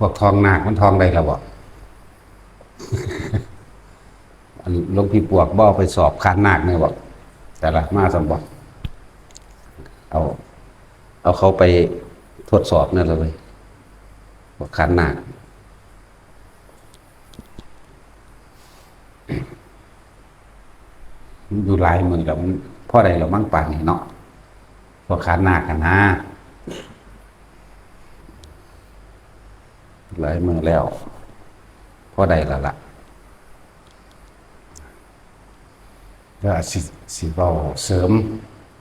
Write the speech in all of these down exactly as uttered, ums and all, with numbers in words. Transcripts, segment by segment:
พวกทองนาคมันทองได้แล้วบ่ อันหลวงพี่ปวกบ่เอาไปสอบคานนาคเนี่ยบ่ แต่ละมาสมบ่ เอา เอาเขาไปทดสอบนั่นเลย พวกคานนาค อยู่หลายมื้อแล้วมันพอได้แล้วมั้งป่านนี้เนาะ พวกคานนาคกันนะ หลายมื้อแล้ว พอได้แล้วล่ะ ก็สิ สิเว้าเสริม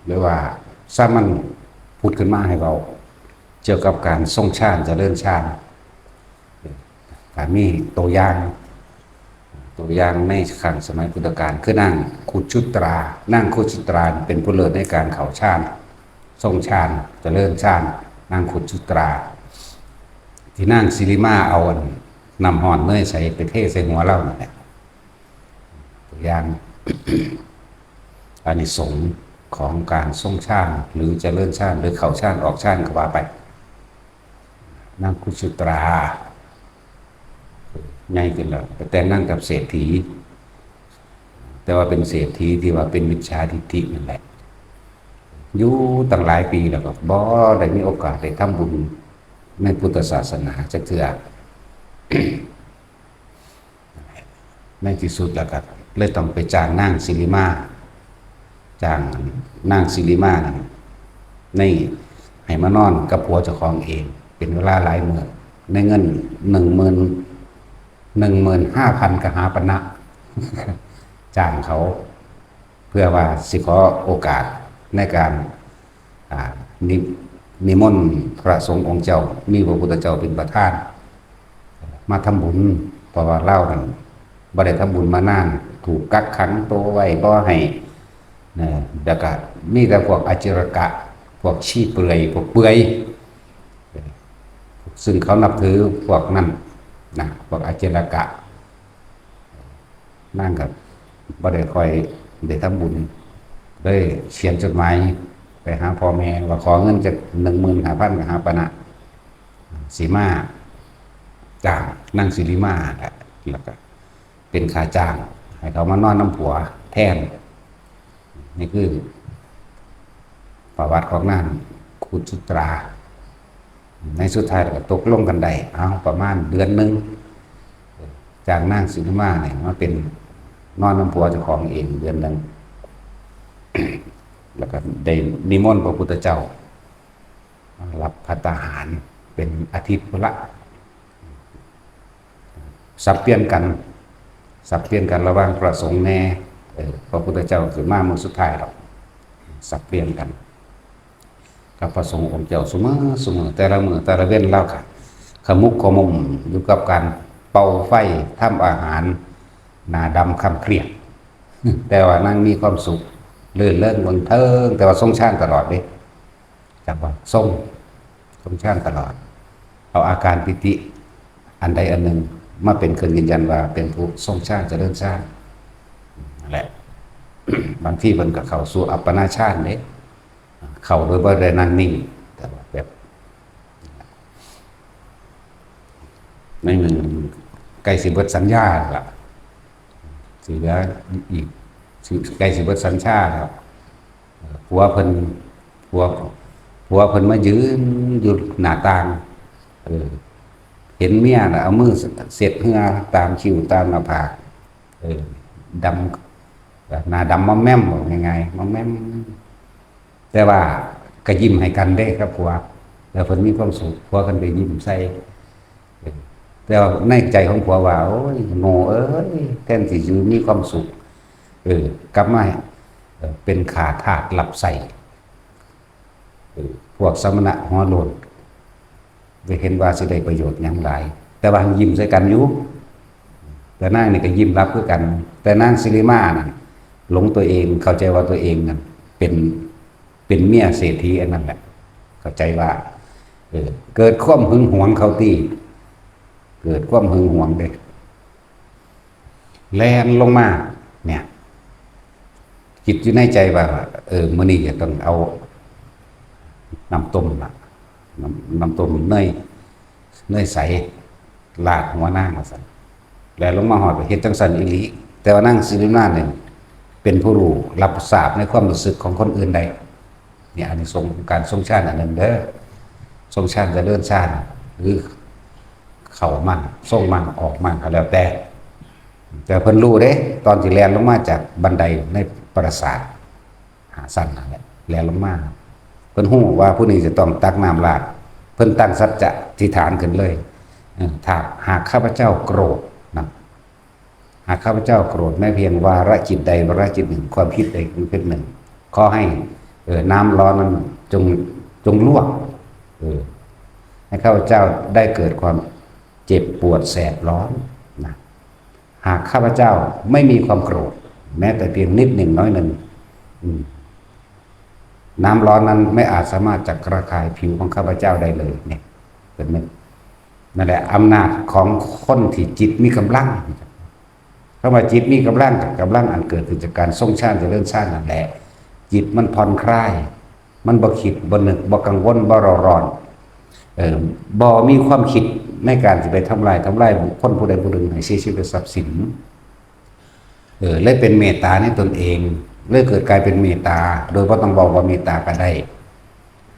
หรือว่าสามัญพุทธขึ้นมาให้เว้า เกี่ยวกับการทรงฌานเจริญฌาน ก็มีตัวอย่าง ตัวอย่างในครั้งสมัยพุทธกาล คือนางคุชุตรา นางคุชุตราเป็นผู้เลิศในการเข้าฌาน ทรงฌาน เจริญฌาน นางคุชุตรา ที่นางสิริมาเอาอันน้ำฮ้อนเนยใสไปเทใส่หัวลาวนั่นแหละ ตัวอย่าง อานิสงส์ของการทรงฌาน หรือเจริญฌาน หรือเข้าฌาน ออกฌานก็ว่าไป นางคุชุตรา ใหญ่ขึ้นแล้ว ไปแต่งงานกับเศรษฐี แต่ว่าเป็นเศรษฐีที่ว่าเป็นมิจฉาทิฏฐินั่นแหละ อยู่ตั้งหลายปีแล้วก็บ่ได้มีโอกาสได้ทำบุญในพุทธศาสนาจักเทื่อ ในที่สุดแล้วก็เลยต้องไปจ้างนางสิริมา จ้างนางสิริมานั่นใน ให้มานอนกับผัวเจ้าของเอง เป็นเวลาหลายมื้อ ในเงินหนึ่งหมื่น หนึ่งหมื่นห้าพันกหาปณะ จ้างเขา เพื่อว่าสิขอโอกาสในการ อ่า นิ นิมนต์พระสงฆ์องค์เจ้า มีพระพุทธเจ้าเป็นประธาน มาทำบุญ เพราะว่าลาวนั่นบ่ได้ทำบุญมานาน ถูกกักขังตัวไว้บ่ให้ นะ แล้วก็มีแต่พวกอจิรกะ พวกชีเปลือย พวกเปลือย ซึ่งเขานับถือพวกนั้นนะ พวกอจิรกะ นางก็บ่ได้ค่อยได้ทำบุญ เลยเขียนจดหมายไปหาพ่อแม่ว่าขอเงินจักหนึ่งหมื่นห้าพันกหาปณะ สิมาจ้างนางสิริมาแหละ แล้วก็เป็นค่าจ้างให้เขามานอนนำผัวแทน นี่คือประวัติของนางคุชุตรา ในสุดท้ายก็ตกลงกันได้ เอาประมาณเดือนหนึ่ง จ้างนางสิริมาเนี่ยมาเป็นนอนนำผัวเจ้าของเองเดือนหนึ่ง แล้วก็ได้นิมนต์พระพุทธเจ้ามารับภัตตาหารเป็นอาทิตย์พุ้นละ สับเปลี่ยนกัน สับเปลี่ยนกันระหว่างพระสงฆ์แน่ เออ พระพุทธเจ้าสิมามื้อสุดท้ายดอก สับเปลี่ยนกัน กับพระสงฆ์องค์เจ้าซุมื้อซุมื้อ แต่ละมื้อแต่ละเว็นลาวก็ขมุกขมุมอยู่กับการเป่าไฟ ทำอาหาร หน้าดำคล้ำเครียด แต่ว่านางมีความสุข รื่นเริงบันเทิง แต่ว่าทรงฌานตลอดเด้ จักว่าทรง ทรงฌานตลอด เอาอาการปิติอันใดอันหนึ่งมาเป็นเครื่องยืนยันว่าเป็นผู้ทรงฌานเจริญฌาน นั่นแหละ บางทีเพิ่นก็เข้าสู่อัปปนาฌานเด้ เข้าโดยบ่ได้นั่งนิ่ง แต่ว่าแบบ ในหนึ่งใกล้สิเบิดสัญญาแล้วล่ะ สิเหลืออีก สิ ใกล้สิเบิดสัญญาแล้ว เอ่อ ผัวเพิ่น ผัว ผัวเพิ่นมายืนอยู่หน้าต่าง เออ เห็นเมียน่ะเอามือเช็ดเหงื่อตามคิ้วตามหน้าผาก เออ ดำ หน้าดำมอมแมม บอกง่ายๆ มอมแมม แต่ว่าก็ยิ้มให้กันเด้ครับผัว แล้วเพิ่นมีความสุข ผัวเพิ่นก็ยิ้มใส่ เออ แต่ว่าในใจของผัวว่า โอ้ย โง่เอ้ย แทนที่สิมีความสุข เออ กลับมา เออ เป็นข้าทาสรับใช้ เออ พวกสมณะหัวโล้น ได้เห็นว่าสิได้ประโยชน์หยังหลาย แต่ว่ายิ้มใส่กันอยู่ แต่นางนี่ก็ยิ้มรับคือกัน แต่นางสิริมานั่นหลงตัวเอง เข้าใจว่าตัวเองนั่นเป็น เป็นเมียเศรษฐีอันนั้นแหละ เข้าใจว่า เออ เกิดความหึงหวงเขาติ เกิดความหึงหวงเด้ แล่นลงมา เนี่ย คิดอยู่ในใจว่า เออ มื้อนี้จะต้องเอาน้ำต้มล่ะ น้ำ น้ำต้มเนย เนยใส ลาดหัวนางว่าซั่น แล้วลงมาฮอดก็เฮ็ดจั่งซั่นอีหลี แต่ว่านางสิริมาเนี่ยเป็นผู้รู้รับทราบในความรู้สึกของคนอื่นได้ เนี่ย อันนี้สงส์การทรงฌานอันหนึ่งเด้อ ทรงฌานเจริญฌาน หรือเข้ามั่งทรงมั่งออกมั่งก็แล้วแต่ แต่เพิ่นรู้เด้ ตอนที่แล่นลงมาจากบันไดในปราสาทห้าชั้นนั่นแหละ แล่นลงมา เพิ่นรู้ว่าผู้นี้จะต้องตักน้ำราด เพิ่นตั้งสัจจะอธิษฐานขึ้นเลย เออ ถ้าหากข้าพเจ้าโกรธนะ หากข้าพเจ้าโกรธแม้เพียงวาระจิตใดวาระจิตหนึ่ง ความคิดใดความคิดหนึ่ง ขอให้ เออ น้ำร้อนนั้นจง จงลวก เออ ให้ข้าพเจ้าได้เกิดความเจ็บปวดแสบร้อนนะ หากข้าพเจ้าไม่มีความโกรธ แม้แต่เพียงนิดหนึ่งน้อยหนึ่ง อืม น้ำร้อนนั้นไม่อาจสามารถจะระคายผิวของข้าพเจ้าได้เลย เนี่ย เป็นไหม นั่นแหละอำนาจของคนที่จิตมีกำลัง คำว่าจิตมีกำลัง กำลังอันเกิดขึ้นจากการทรงฌานเจริญฌานนั่นแหละ จิตมันผ่อนคลาย มันบ่คิด บ่นึก บ่กังวล บ่เร่าร้อน เออ บ่มีความคิดในการสิไปทำลาย ทำลายบุคคลผู้ใดผู้หนึ่งให้เสียชีวิตทรัพย์สิน เออ เลยเป็นเมตตาในตนเอง เลยเกิดกลายเป็นเมตตา โดยบ่ต้องบอกว่าเมตตาก็ได้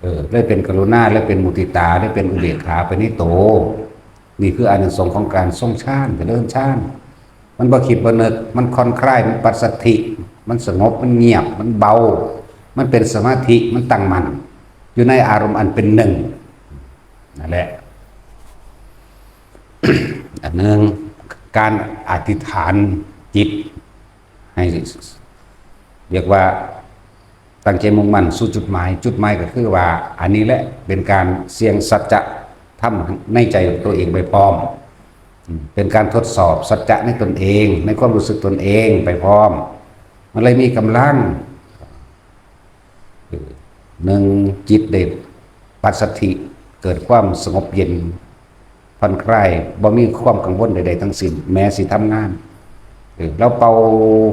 เออ เลยเป็นกรุณา เลยเป็นมุติตา เลยเป็นอุเบกขาไปในโต นี่คืออานิสงส์ของการทรงฌาน เจริญฌาน มันบ่คิดบ่นึก มันผ่อนคลาย มันปัสสัทธิ มันสงบ มันเงียบ มันเบา มันเป็นสมาธิ มันตั้งมั่น อยู่ในอารมณ์อันเป็นหนึ่ง นั่นแหละ อันหนึ่ง การอธิษฐานจิต ให้ เรียกว่าตั้งใจมุ่งมั่นสู่จุดหมาย จุดหมายก็คือว่า อันนี้แหละเป็นการเสี่ยงสัจจะธรรมในใจตัวเองไปพร้อม อืม เป็นการทดสอบสัจจะในตนเอง ในความรู้สึกตนเองไปพร้อม มันเลยมีกำลัง เออ หนึ่ง จิตได้ปัสสัทธิ เกิดความสงบเย็น ผ่อนคลาย บ่มีความกังวลใดๆทั้งสิ้น แม้สิทำงาน เออ ลาวเป่า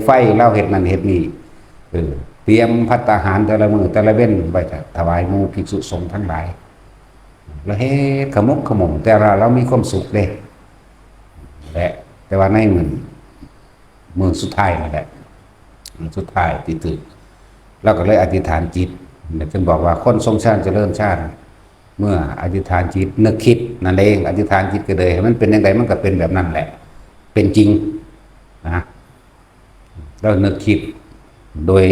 ไฟ ลาวเฮ็ดนั่นเฮ็ดนี่ เออ เตรียมภัตตาหารแต่ละมื้อแต่ละเว็นไว้ถวายหมู่ภิกษุสงฆ์ทั้งหลาย ลาวเฮ็ดขมุกขมุม แต่ว่าลาวมีความสุขเด้ และ แต่ว่าในมื้อ มื้อสุดท้ายนั่นแหละ มื้อสุดท้ายที่ถือ ลาวก็เลยอธิษฐานจิต เนี่ย เพิ่นบอกว่าคนทรงฌานเจริญฌาน เมื่ออธิษฐานจิตนึกคิดนั่นเอง อธิษฐานจิตก็เลยให้มันเป็นจั่งใดมันก็เป็นแบบนั้นแหละ เป็นจริงนะ แล้วนึกคิดโดย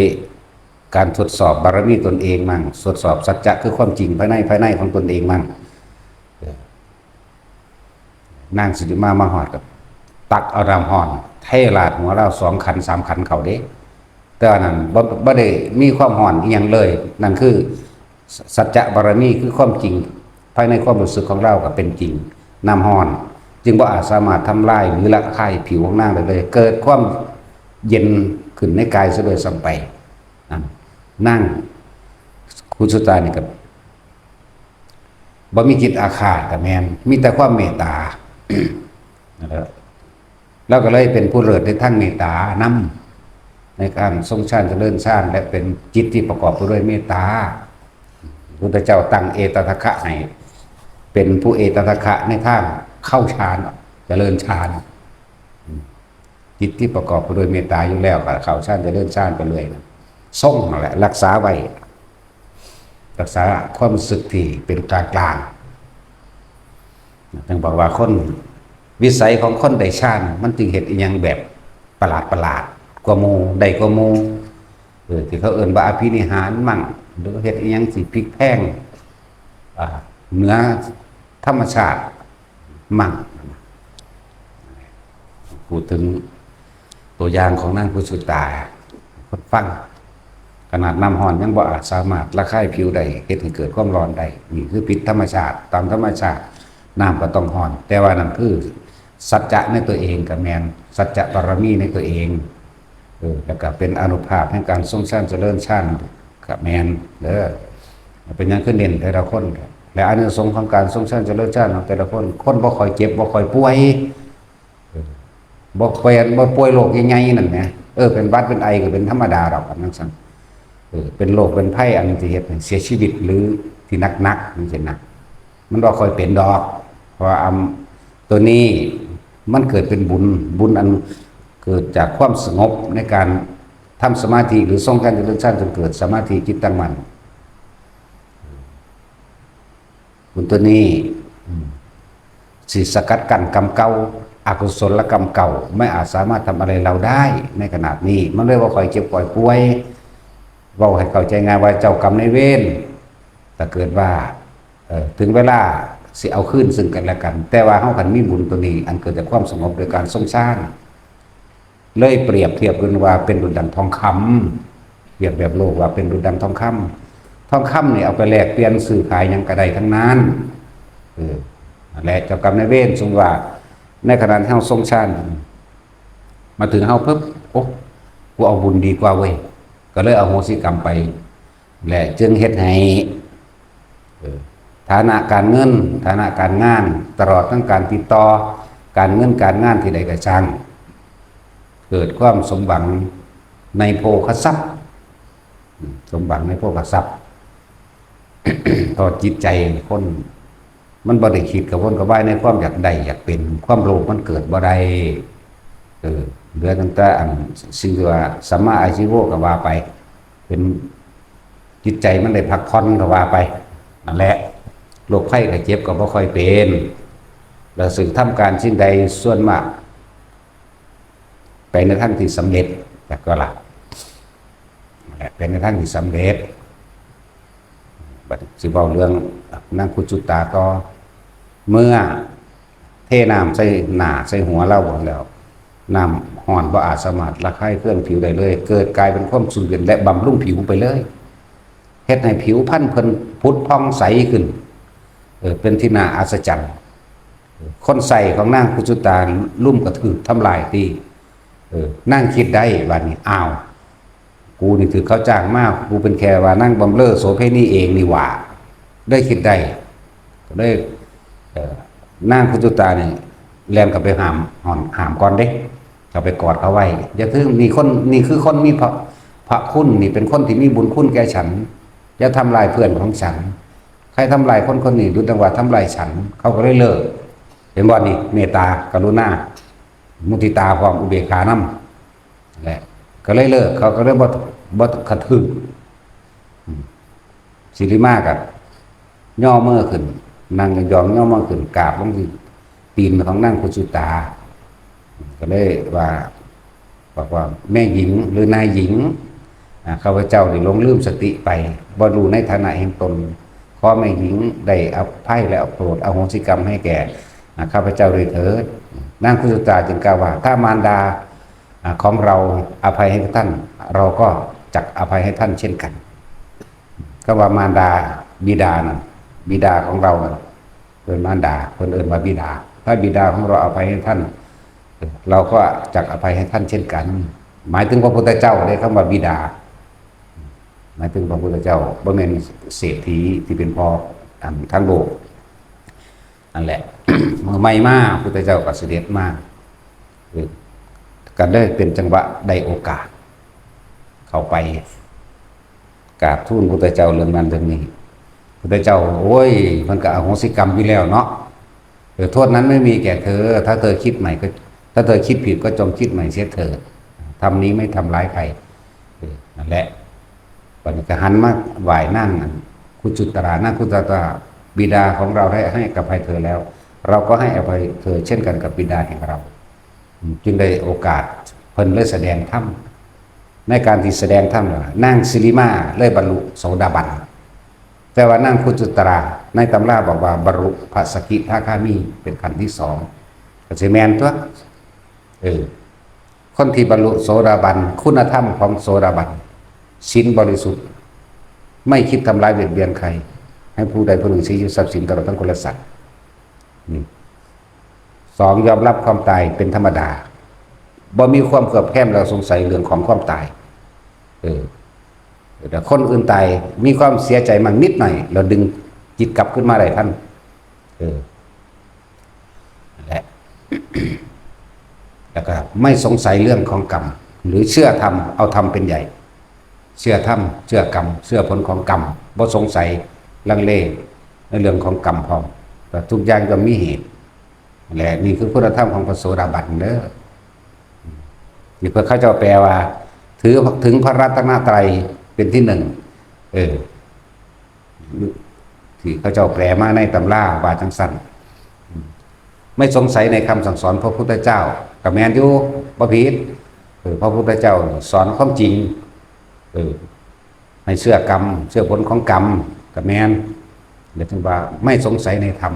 การทดสอบบารมีตนเองมั่ง ทดสอบสัจจะคือความจริงภายใน ภายในของตนเองมั่ง เออ นางสิริมามาฮอดก็ตักเอาน้ำร้อนเทราดหัวลาวสองขันสามขันเข้าเด้ แต่ว่านั้นบ่ บ่ได้มีความร้อนอีหยังเลย นั่นคือสัจจะบารมี คือความจริงภายในความรู้สึกของลาวก็เป็นจริง น้ำร้อนจึงบ่อาจสามารถทำลายหรือระคายผิวของนางได้เลย เกิดความเย็นขึ้นในกายซะด้วยซ้ำไป นั่น นางกุสุตานี่ก็ บ่มีจิตอาฆาตก็แม่น มีแต่ความเมตตา นะครับ ลาวก็เลยเป็นผู้เลิศในทางเมตตานำ ในการทรงฌานเจริญฌาน และเป็นจิตที่ประกอบไปด้วยเมตตา พุทธเจ้าตั้งเอตทัคคะให้ เป็นผู้เอตทัคคะในทางเข้าฌาน เจริญฌาน จิตที่ประกอบไปด้วยเมตตาอยู่แล้วก็เข้าฌานเจริญฌานไปเลยนะ ทรงนั่นแหละ รักษาไว้ รักษาความรู้สึกที่เป็นกลางๆ จึงบอกว่าคน วิสัยของคนได้ฌาน มันจึงเฮ็ดอิหยังแบบประหลาดๆ กว่าหมู่ ได้กว่าหมู่ เออ ที่เขาเอิ้นว่าอภินิหารมั่ง หรือเฮ็ดอิหยังสิพลิกแพลง อ่า เหนือธรรมชาติมั่ง พูดถึงตัวอย่างของนางกุสุตา คนฟัง ขนาดน้ำร้อนยังบ่อาจสามารถระคายผิวได้ เฮ็ดให้เกิดความร้อนได้ นี่คือผิดธรรมชาติ ตามธรรมชาติ น้ำก็ต้องร้อน แต่ว่านั่นคือสัจจะในตัวเองก็แม่น สัจจะบารมีในตัวเอง เออ แล้วก็เป็นอานุภาพแห่งการทรงฌานเจริญฌานก็แม่นเด้อ เป็นหยังคือเน้นแต่ละคน และอานิสงส์ของการทรงฌานเจริญฌานของแต่ละคน คนบ่ค่อยเจ็บ บ่ค่อยป่วย เออ บ่ป่วย บ่ป่วยโรคใหญ่ๆนั่นแหม เออ เป็นหวัดเป็นไอก็เป็นธรรมดาดอก อันนั้นซั่น เออ เป็นโรคเป็นภัยอันที่เฮ็ดให้เสียชีวิตหรือที่หนักๆจั่งซี้นะ มันบ่ค่อยเป็นดอก เพราะว่าอำ ตัวนี้มันเกิดเป็นบุญ บุญอันเกิดจากความสงบในการทำสมาธิ หรือทรงฌานเจริญฌานจนเกิดสมาธิจิตตั้งมั่น บุญตัวนี้ อืม สิสกัดกั้นกรรมเก่า อกุศลกรรมเก่า ไม่อาจสามารถทำอะไรเราได้ในขนาดนี้ มันเลยว่าคอยเจ็บคอยป่วย เว้าให้เข้าใจง่ายว่าเจ้ากรรมนายเวร ถ้าเกิดว่า เอ่อ ถึงเวลาสิเอาคืนซึ่งกันและกัน แต่ว่าเฮาคันมีบุญตัวนี้ อันเกิดจากความสงบโดยการทรงฌาน เลยเปรียบเทียบกันว่าเป็นดุจดังทองคำ เปรียบแบบโลกว่าเป็นดุจดังทองคำ ทองคำนี่เอาไปแลกเปลี่ยนซื้อขายหยังก็ได้ทั้งนั้น เออ นั่นแหละ เจ้ากรรมนายเวร สมมุติว่า ในขณะที่เฮาทรงฌาน มาถึงเฮาปุ๊บ โอ้ กูเอาบุญดีกว่าเว้ย ก็เลยอโหสิกรรมไป และจึงเฮ็ดให้ เออ ฐานะการเงิน ฐานะการงาน ตลอดทั้งการติดต่อ การเงินการงานที่ใดก็ช่าง เกิดความสมหวังในโภคทรัพย์ อืม สมหวังในโภคทรัพย์ ต่อจิตใจคน มันบ่ได้คิดกระวนกระวายในความอยากได้อยากเป็น ความโลภมันเกิดบ่ได้ เออ เหลือตั้งแต่อันสิ่งที่ว่าสัมมาอาชีโวก็ว่าไป เป็นจิตใจมันได้พักผ่อนก็ว่าไป นั่นแหละ โรคภัยไข้เจ็บก็บ่ค่อยเป็น แล้วซึ่งทำการสิ่งใดส่วนมาก ไปในทางที่สำเร็จ แต่ก็ละ นั่นแหละ เป็นในทางที่สำเร็จ บัดนี้สิเว้าเรื่องนางคุจุตาต่อ เมื่อเทน้ำใส่หน้าใส่หัวเราแล้ว น้ำร้อนบ่อาจสามารถระคายเคืองผิวได้เลย เกิดกลายเป็นความชุ่มเย็นและบำรุงผิวไปเลย เฮ็ดให้ผิวพรรณเพิ่นผุดผ่องใสขึ้น เออ เป็นที่น่าอัศจรรย์ คนใส่ของนางคุจุตาลุ่มกระถืบทำลายที่ เออ นางคิดได้บัดนี้ อ้าว กูนี่ถือเขาจ้างมา กูเป็นแค่ว่านางบำเรอโสเภณีเองนี่หว่า ได้คิดได้ ก็เลย เอ่อ นางคุจุตานี่แล่นเข้าไปห้าม ห้อน ห้ามก่อนเด้ เข้าไปกอดเขาไว้ อย่าถือ นี่คน นี่คือคนมีพระ พระคุณ นี่เป็นคนที่มีบุญคุณแก่ฉัน อย่าทำลายเพื่อนของฉัน ใครทำลายคนคนนี้ ดุจดังว่าทำลายฉัน เขาก็เลยเลิก เห็นบ่นี่ เมตตา กรุณา มุทิตา พร้อมอุเบกขานำ แหละ ก็เลยเลิก เขาก็เลยบ่ บ่กระทืบ อืม สิริมาก็ย่อมือขึ้น นั่งยองๆ ย่อมือขึ้น กราบลงที่ตีนของนางคุจุตา ก็เลยว่า บอกว่า แม่หญิงหรือนายหญิง อ่า ข้าพเจ้าได้หลงลืมสติไป บ่รู้ในฐานะแห่งตน ขอแม่หญิงได้อภัยและโปรดอโหสิกรรมให้แก่ อ่า ข้าพเจ้าด้วยเถิด นางคุจุตาจึงกล่าวว่า ถ้ามารดา อ่า ของเราอภัยให้ท่าน เราก็จักอภัยให้ท่านเช่นกัน คำว่ามารดา บิดานั่น บิดาของเรานั่น เอิ้นมารดา เพิ่นเอิ้นว่าบิดา ถ้าบิดาของเราอภัยให้ท่าน เราก็จักอภัยให้ท่านเช่นกัน หมายถึงพระพุทธเจ้าเด้ คำว่าบิดา หมายถึงพระพุทธเจ้า บ่แม่นเศรษฐีที่เป็นพ่อ อันทั้งโลก นั่นแหละ เมื่อใหม่มา พุทธเจ้าก็เสด็จมา เออ ก็ได้เป็นจังหวะได้โอกาส เข้าไปกราบทูลพุทธเจ้าเรื่องนั้นเรื่องนี้ พุทธเจ้า โอ้ย มันก็อโหสิกรรมอยู่แล้วเนาะ เออ โทษนั้นไม่มีแก่เธอ ถ้าเธอคิดใหม่ก็ ถ้าเธอคิดผิดก็จงคิดใหม่เสียเถิด ธรรมนี้ไม่ทำร้ายใคร เออ นั่นแหละ บัดนี้ก็หันมาไหว้นางอันคุจุตรา นางคุจุตรา บิดาของเราได้ให้อภัยเธอแล้ว เราก็ให้อภัยเธอเช่นกันกับบิดาแห่งเรา อืม จึงได้โอกาสเพิ่นเลยแสดงธรรม ในการที่แสดงธรรมน่ะ นางสิริมาเลยบรรลุโสดาบัน แต่ว่านางคุจุตรา ในตำราบอกว่าบรรลุพระสกิทาคามีเป็นขั้นที่สอง ก็สิแม่นตัว เออ คนที่บรรลุโสดาบัน คุณธรรมของโสดาบัน ศีลบริสุทธิ์ ไม่คิดทำร้ายเบียดเบียนใคร ให้ผู้ใดผู้หนึ่งเสียชีวิตทรัพย์สินตลอดทั้งคนและสัตว์ นี่ สอง ยอมรับความตายเป็นธรรมดา บ่มีความเคลือบแคลงและสงสัยเรื่องของความตาย เออ แต่คนอื่นตาย มีความเสียใจมั่งนิดหน่อย เราดึงจิตกลับขึ้นมาได้ทัน เออ นั่นแหละ แล้วก็ไม่สงสัยเรื่องของกรรม หรือเชื่อธรรม เอาธรรมเป็นใหญ่ เชื่อธรรม เชื่อกรรม เชื่อผลของกรรม บ่สงสัยลังเลในเรื่องของกรรมพร้อม แต่ทุกอย่างย่อมมีเหตุ และนี่คือคุณธรรมของพระโสดาบันเด้อ ที่เพิ่นเขาเจ้าแปลว่า ถือ ถึงพระรัตนตรัยเป็นที่หนึ่ง เออ ที่เขาเจ้าแปลมาในตำราว่าจังซั่น ไม่สงสัยในคำสั่งสอนพระพุทธเจ้า ก็แม่นอยู่ บ่ผิด เออ พระพุทธเจ้าสอนความจริง เออ ให้เชื่อกรรม เชื่อผลของกรรม ก็แม่น เดี๋ยวถึงว่าไม่สงสัยในธรรม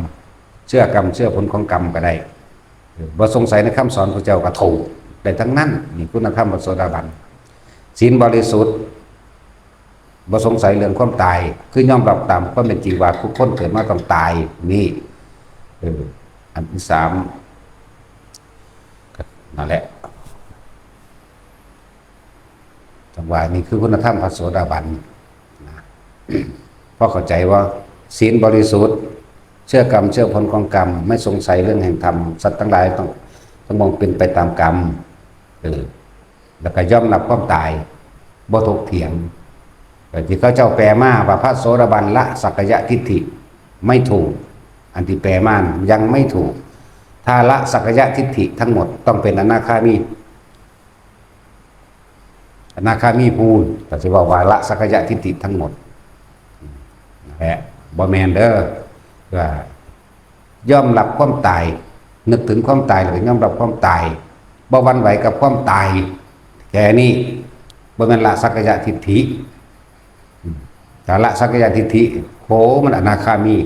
เชื่อกรรม เชื่อผลของกรรมก็ได้ เออ บ่สงสัยในคำสอนพระเจ้าก็ถูก ได้ทั้งนั้น นี่คุณธรรมพระโสดาบัน ศีลบริสุทธิ์ บ่สงสัยเรื่องความตาย คือยอมรับตามความเป็นจริงว่าทุกคนเกิดมาต้องตาย นี่ เออ อันที่สาม นั่นแหละ จังหวะนี้คือคุณธรรมพระโสดาบันนะ เพราะเข้าใจว่าศีลบริสุทธิ์ เชื่อกรรม เชื่อผลของกรรม ไม่สงสัยเรื่องแห่งธรรม สัตว์ทั้งหลายต้อง ต้องมองเป็นไปตามกรรม เออ แล้วก็ยอมรับความตาย บ่ถกเถียง แต่ที่เขาเจ้าแปลมาว่าพระโสดาบันละสักกายทิฏฐิ ไม่ถูก อันที่แปลมายังไม่ถูก ถ้าละสักกายทิฏฐิทั้งหมดต้องเป็นอนาคามี อนาคามีพูน ก็สิว่าว่าละสักกายทิฏฐิทั้งหมด นั่นแหละ บ่แม่นเด้อ ว่ายอมรับความตาย นึกถึงความตายแล้วก็ยอมรับความตาย บ่หวั่นไหวกับความตาย แค่นี้ บ่แม่นละสักกายทิฏฐิ อืม ถ้าละสักกายทิฏฐิ โห มันอนาคามี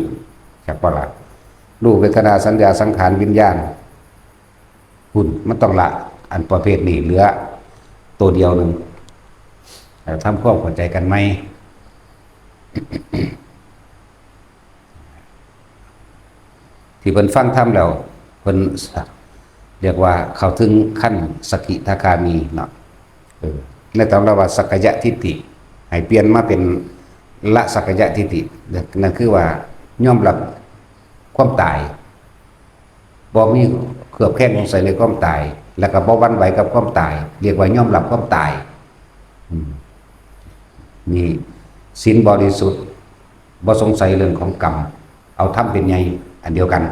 จักบ่ละ รูป เวทนา สัญญา สังขาร วิญญาณ คุณ มันต้องละ อันประเภทนี้ เหลือตัวเดียวหนึ่ง เอ่อ ทำความเข้าใจกันไหม ที่เพิ่นฟังธรรมแล้ว เพิ่นเรียกว่าเข้าถึงขั้นสกิทาคามีเนาะ เออ ในตำราว่าสักกายทิฏฐิ ให้เปลี่ยนมาเป็นละสักกายทิฏฐิ นั่นคือว่ายอมรับความตาย บ่มีเคลือบแคลงสงสัยในความตาย แล้วก็บ่หวั่นไหวกับความตาย เรียกว่ายอมรับความตาย อืม นี่ศีลบริสุทธิ์ บ่สงสัยเรื่องของกรรม เอาธรรมเป็นใหญ่ อันเดียวกัน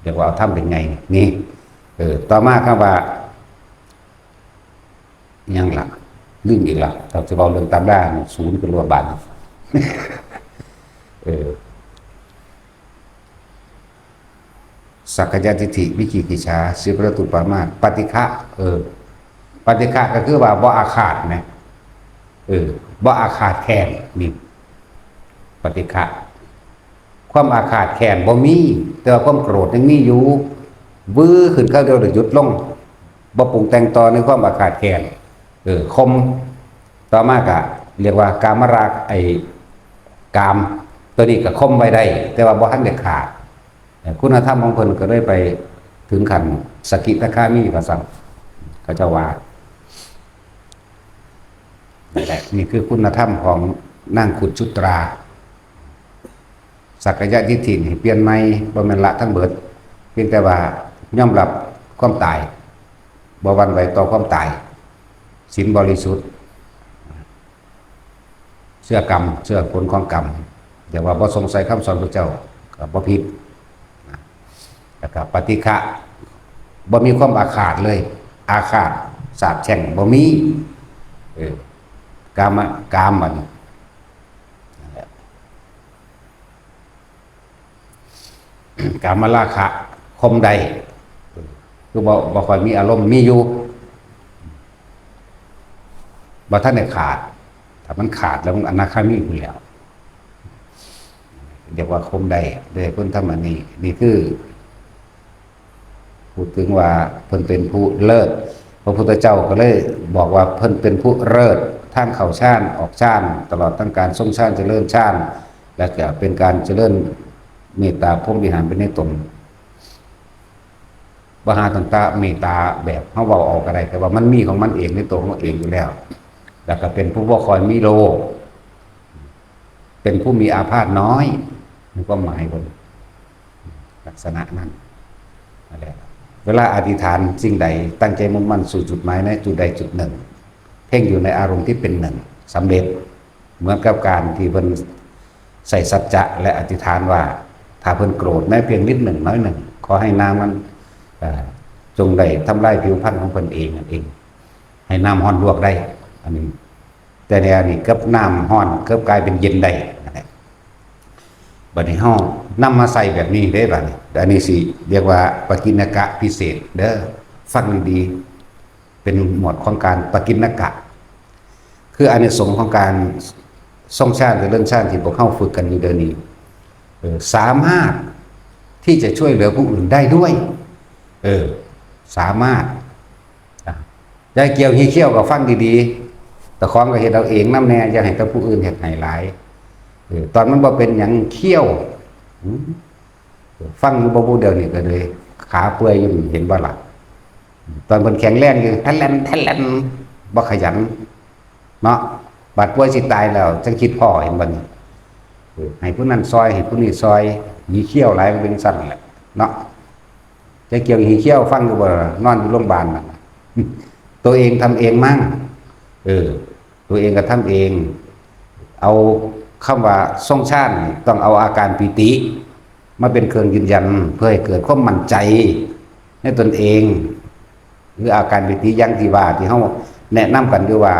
เรียกว่าเอาธรรมเป็นใหญ่ นี่ เออ ต่อมาคำว่า หยังล่ะ ลืมอีกละ ถ้าสิเว้าเรื่องตำรา ศูนย์ขึ้นรวดบาด เออ สักกายทิฏฐิ วิจิกิจฉา สีลัพปทุปปามาส ปฏิฆะ เออ ปฏิฆะก็คือว่าบ่อาฆาตนะ เออ บ่อาฆาตแค้น นี่ ปฏิฆะ ความอาฆาตแค้นบ่มี แต่ว่าความโกรธยังมีอยู่ วื้อขึ้นคราวเดียวแล้วหยุดลง บ่ปรุงแต่งต่อในความอาฆาตแค้น เออ ข่ม ต่อมาก็เรียกว่ากามราคะ ไอ้ กาม ตัวนี้ก็ข่มไว้ได้ แต่ว่าบ่ทันได้ขาด เอ่อ คุณธรรมของเพิ่นก็เลยไปถึงขั้นสกิทาคามีว่าซั่น เขาเจ้าว่า นี่แหละ นี่คือคุณธรรมของนางคุชุตรา สักกายทิฏฐินี่เปลี่ยนใหม่ บ่แม่นละทั้งเบิด เพียงแต่ว่ายอมรับความตาย บ่หวั่นไหวต่อความตาย ศีลบริสุทธิ์ เชื่อกรรม เชื่อผลของกรรม แต่ว่าบ่สงสัยคำสอนพระเจ้า ก็บ่ผิด นะ แล้วก็ปฏิฆะ บ่มีความอาฆาตเลย อาฆาตสาปแช่งบ่มี เออ กามะ กามมัน นั่นแหละ กามราคะ ข่มได้ คือบ่ บ่ค่อยมีอารมณ์ มีอยู่ บ่ทันได้ขาด ถ้ามันขาดแล้วมันอนาคามีพู้นแหล้ว เรียกว่าข่มได้ ได้พ้นธรรมอันนี้ นี่คือ พูดถึงว่าเพิ่นเป็นผู้เลิศ พระพุทธเจ้าก็เลยบอกว่าเพิ่นเป็นผู้เลิศ ทั้งเข้าฌาน ออกฌาน ตลอดทั้งการทรงฌาน เจริญฌาน และก็เป็นการเจริญเมตตาพรหมวิหารไปในตน บ่หาตั้งแต่เมตตาแบบเฮาเว้าเอาก็ได้ แต่ว่ามันมีของมันเองในตัวของเองอยู่แล้ว แล้วก็เป็นผู้บ่ค่อยมีโรค เป็นผู้มีอาพาธน้อย ในความหมายเพิ่น ลักษณะนั้น นั่นแหละ เวลาอธิษฐานสิ่งใด ตั้งใจมุ่งมั่นสู่จุดหมายในจุดใดจุดหนึ่ง เพ่งอยู่ในอารมณ์ที่เป็นหนึ่ง สำเร็จ เหมือนกับการที่เพิ่นใส่สัจจะและอธิษฐานว่า ถ้าเพิ่นโกรธแม้เพียงนิดหนึ่งน้อยหนึ่ง ขอให้น้ำนั้น เอ่อจงได้ทำลายผิวพรรณของเพิ่นเองนั่นเอง ให้น้ำร้อนลวกได้ อันนี้ แต่ในอันนี้กับน้ำร้อนกับกลายเป็นเย็นได้นั่นแหละ บัดนี้เฮานำมาใส่แบบนี้ได้บัดนี้ อันนี้สิเรียกว่าปกิณกะพิเศษเด้อ ฟังดีๆ เป็นหมวดของการปกิณกะ คืออานิสงส์ของการทรงฌานหรือเลื่อนฌานที่พวกเฮาฝึกกันอยู่เดี๋ยวนี้ เออ สามารถที่จะช่วยเหลือผู้อื่นได้ด้วย เออ สามารถ อ่ะ ยายเกี่ยวฮีเขี้ยวก็ฟังดีๆ แต่ของก็เฮ็ดเอาเองนำแน่ อย่าให้แต่ผู้อื่นเฮ็ดให้หลาย เออ ตอนมันบ่เป็นหยังเขี้ยว อืม ฟังอยู่บ่ผู้เดียวนี่ก็เลย ขาเปื่อยอยู่นี่เห็นบ่ล่ะ ตอนเพิ่นแข็งแรงอยู่ แทะแล่น แทะแล่น บ่ขยัน เนาะ บัดป่วยสิตายแล้ว จังคิดพ้อเห็นบ่นี่ เออ ให้ผู้นั้นซอย ให้ผู้นี้ซอย ฮีเขี้ยวหลายมันเป็นซั่นแหละ เนาะ ยายเกี่ยวฮีเขี้ยวฟังอยู่บ่ล่ะ นอนอยู่โรงพยาบาลน่ะ ตัวเองทำเองมั้ง เออ ตัวเองก็ทำเอง เอาคำว่าทรงฌานนี่ต้องเอาอาการปีติ มาเป็นเครื่องยืนยัน เพื่อให้เกิดความมั่นใจในตนเอง หรืออาการปีติอย่างที่ว่าที่เฮาแนะนำกันอยู่ว่า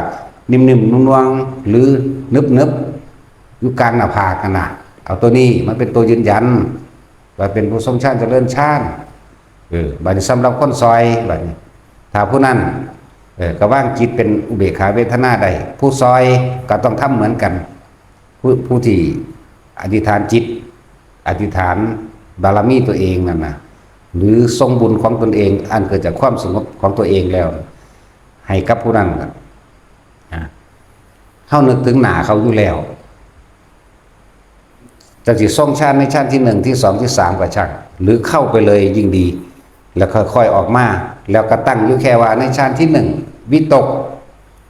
นิ่มๆ นุ่มๆ หรือนึบๆ อยู่กลางหน้าผากนั่นน่ะ เอาตัวนี้มาเป็นตัวยืนยัน ว่าเป็นผู้ทรงฌานเจริญฌาน เออ บัดนี้สำหรับคนซอย บัดนี้ ถ้าผู้นั้น เออ ก็วางจิตเป็นอุเบกขาเวทนาได้ ผู้ซอยก็ต้องทำเหมือนกัน ผู้ ผู้ที่อธิษฐานจิต อธิษฐานบารมีตัวเองนั่นนะ หรือส่งบุญของตนเอง อันเกิดจากความสงบของตัวเองแล้ว ให้กับผู้นั้นน่ะ อ่ะ เฮานึกถึงหน้าเขาอยู่แล้ว จักสิทรงฌานในฌานที่หนึ่ง ที่สอง ที่สามก็ช่าง หรือเข้าไปเลยยิ่งดี แล้วค่อยๆออกมา แล้วก็ตั้งอยู่แค่ว่าในฌานที่หนึ่ง วิตก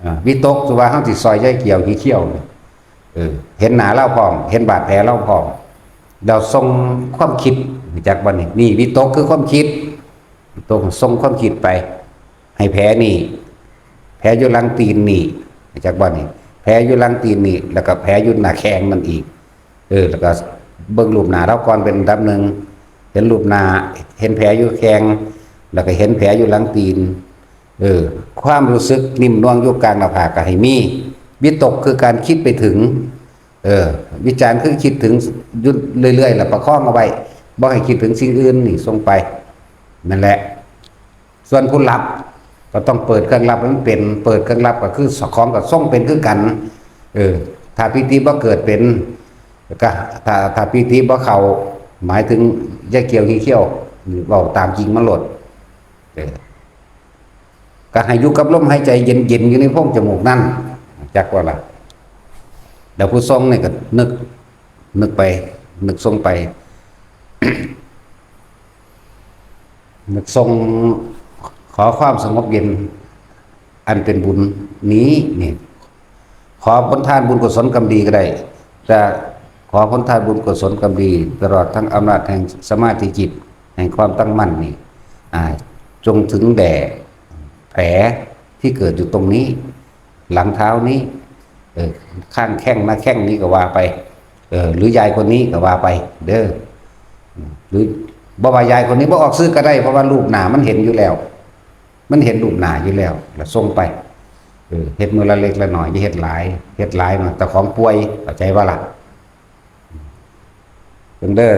อ่า วิตก คือว่าเฮาสิซอยยายเกี่ยวฮีเขี้ยวนี่ เออ เห็นหน้าลาวพร้อม เห็นบาดแผลลาวพร้อม แล้วส่งความคิด รู้จักบ่นี่ นี่วิตกคือความคิด วิตกส่งความคิดไป ให้แผลนี่ แผลอยู่หลังตีนนี่ รู้จักบ่นี่ แผลอยู่หลังตีนนี่ แล้วก็แผลอยู่หน้าแข้งนั่นอีก เออ แล้วก็เบิ่งรูปหน้าลาวก่อนเป็นอันดับหนึ่ง เห็นรูปหน้า เห็นแผลอยู่แข้ง แล้วก็เห็นแผลอยู่หลังตีน เออ ความรู้สึกนิ่มนวลอยู่กลางหน้าผากก็ให้มี วิตกคือการคิดไปถึง เออ วิจารคือคิดถึงอยู่เรื่อยๆ แล้วประคองเอาไว้ บ่ให้คิดถึงสิ่งอื่นนี่ส่งไป นั่นแหละ ส่วนผู้หลับก็ต้องเปิดเครื่องหลับให้มันเป็น เปิดเครื่องหลับก็คือของก็ส่งเป็นคือกัน เออ ถ้าปีติบ่เกิดเป็น ก็ ถ้า ถ้าปีติบ่เข้า หมายถึงยายเกี่ยวฮีเขี้ยว เว้าตามจริงมันโลด เออ ก็ให้อยู่กับลมหายใจเย็นๆ อยู่ในโพรงจมูกนั่น จักว่าล่ะ แล้วผู้ทรงนี่ก็นึก นึกไป นึกทรงไป นึกทรง ขอความสงบเย็น อันเป็นบุญนี้นี่ ขอผลทานบุญกุศลกรรมดีก็ได้ แต่ขอผลทานบุญกุศลกรรมดี ตลอดทั้งอำนาจแห่งสมาธิจิต แห่งความตั้งมั่นนี่ อ่า จงถึงแด่แผลที่เกิดอยู่ตรงนี้ หลังเท้านี้ เออ ข้างแข้งหน้าแข้งนี้ก็ว่าไป เออ หรือยายคนนี้ก็ว่าไป เด้อ หรือบ่ว่ายายคนนี้บ่ออกชื่อก็ได้ เพราะว่ารูปหน้ามันเห็นอยู่แล้ว มันเห็นรูปหน้าอยู่แล้ว แล้วส่งไป เออ เฮ็ดมื้อละเล็กละน้อย อย่าเฮ็ดหลาย เฮ็ดหลายเนาะ เจ้าของป่วย เข้าใจบ่ล่ะ เบิ่งเด้อ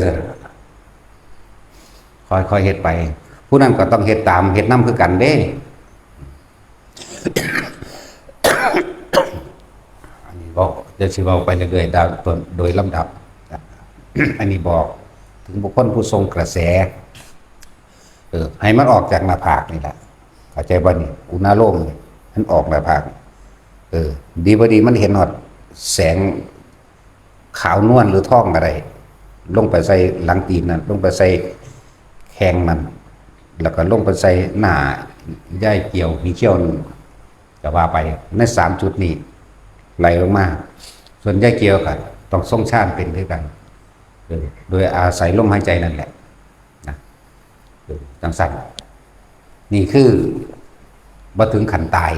ค่อยๆเฮ็ดไป ผู้นั้นก็ต้องเฮ็ดตาม เฮ็ดนำคือกันเด้ อันนี้บอก จะสิเว้าไปเรื่อยๆ โดย โดยลำดับ อันนี้บอกถึงบุคคลผู้ทรงกระแส เออ ให้มันออกจากหน้าผากนี่แหละ เข้าใจบ่นี่ อุณาโลมนี่ มันออกหน้าผาก เออ ดีบ่ดีมันเห็นฮอดแสง ขาวนวลหรือทองก็ได้ ลงไปใส่หลังตีนนั่น ลงไปใส่แข้งนั่น แล้วก็ลงไปใส่หน้ายายเกี่ยวฮีเขี้ยวนั่น ก็ว่าไป ในสามจุดนี้ ไหลลงมา ส่วนยายเกี่ยวก็ต้องทรงฌานเป็นคือกัน เออ โดยอาศัยลมหายใจนั่นแหละ นะ เออ จังซั่น นี่คือบ่ถึงขั้นตาย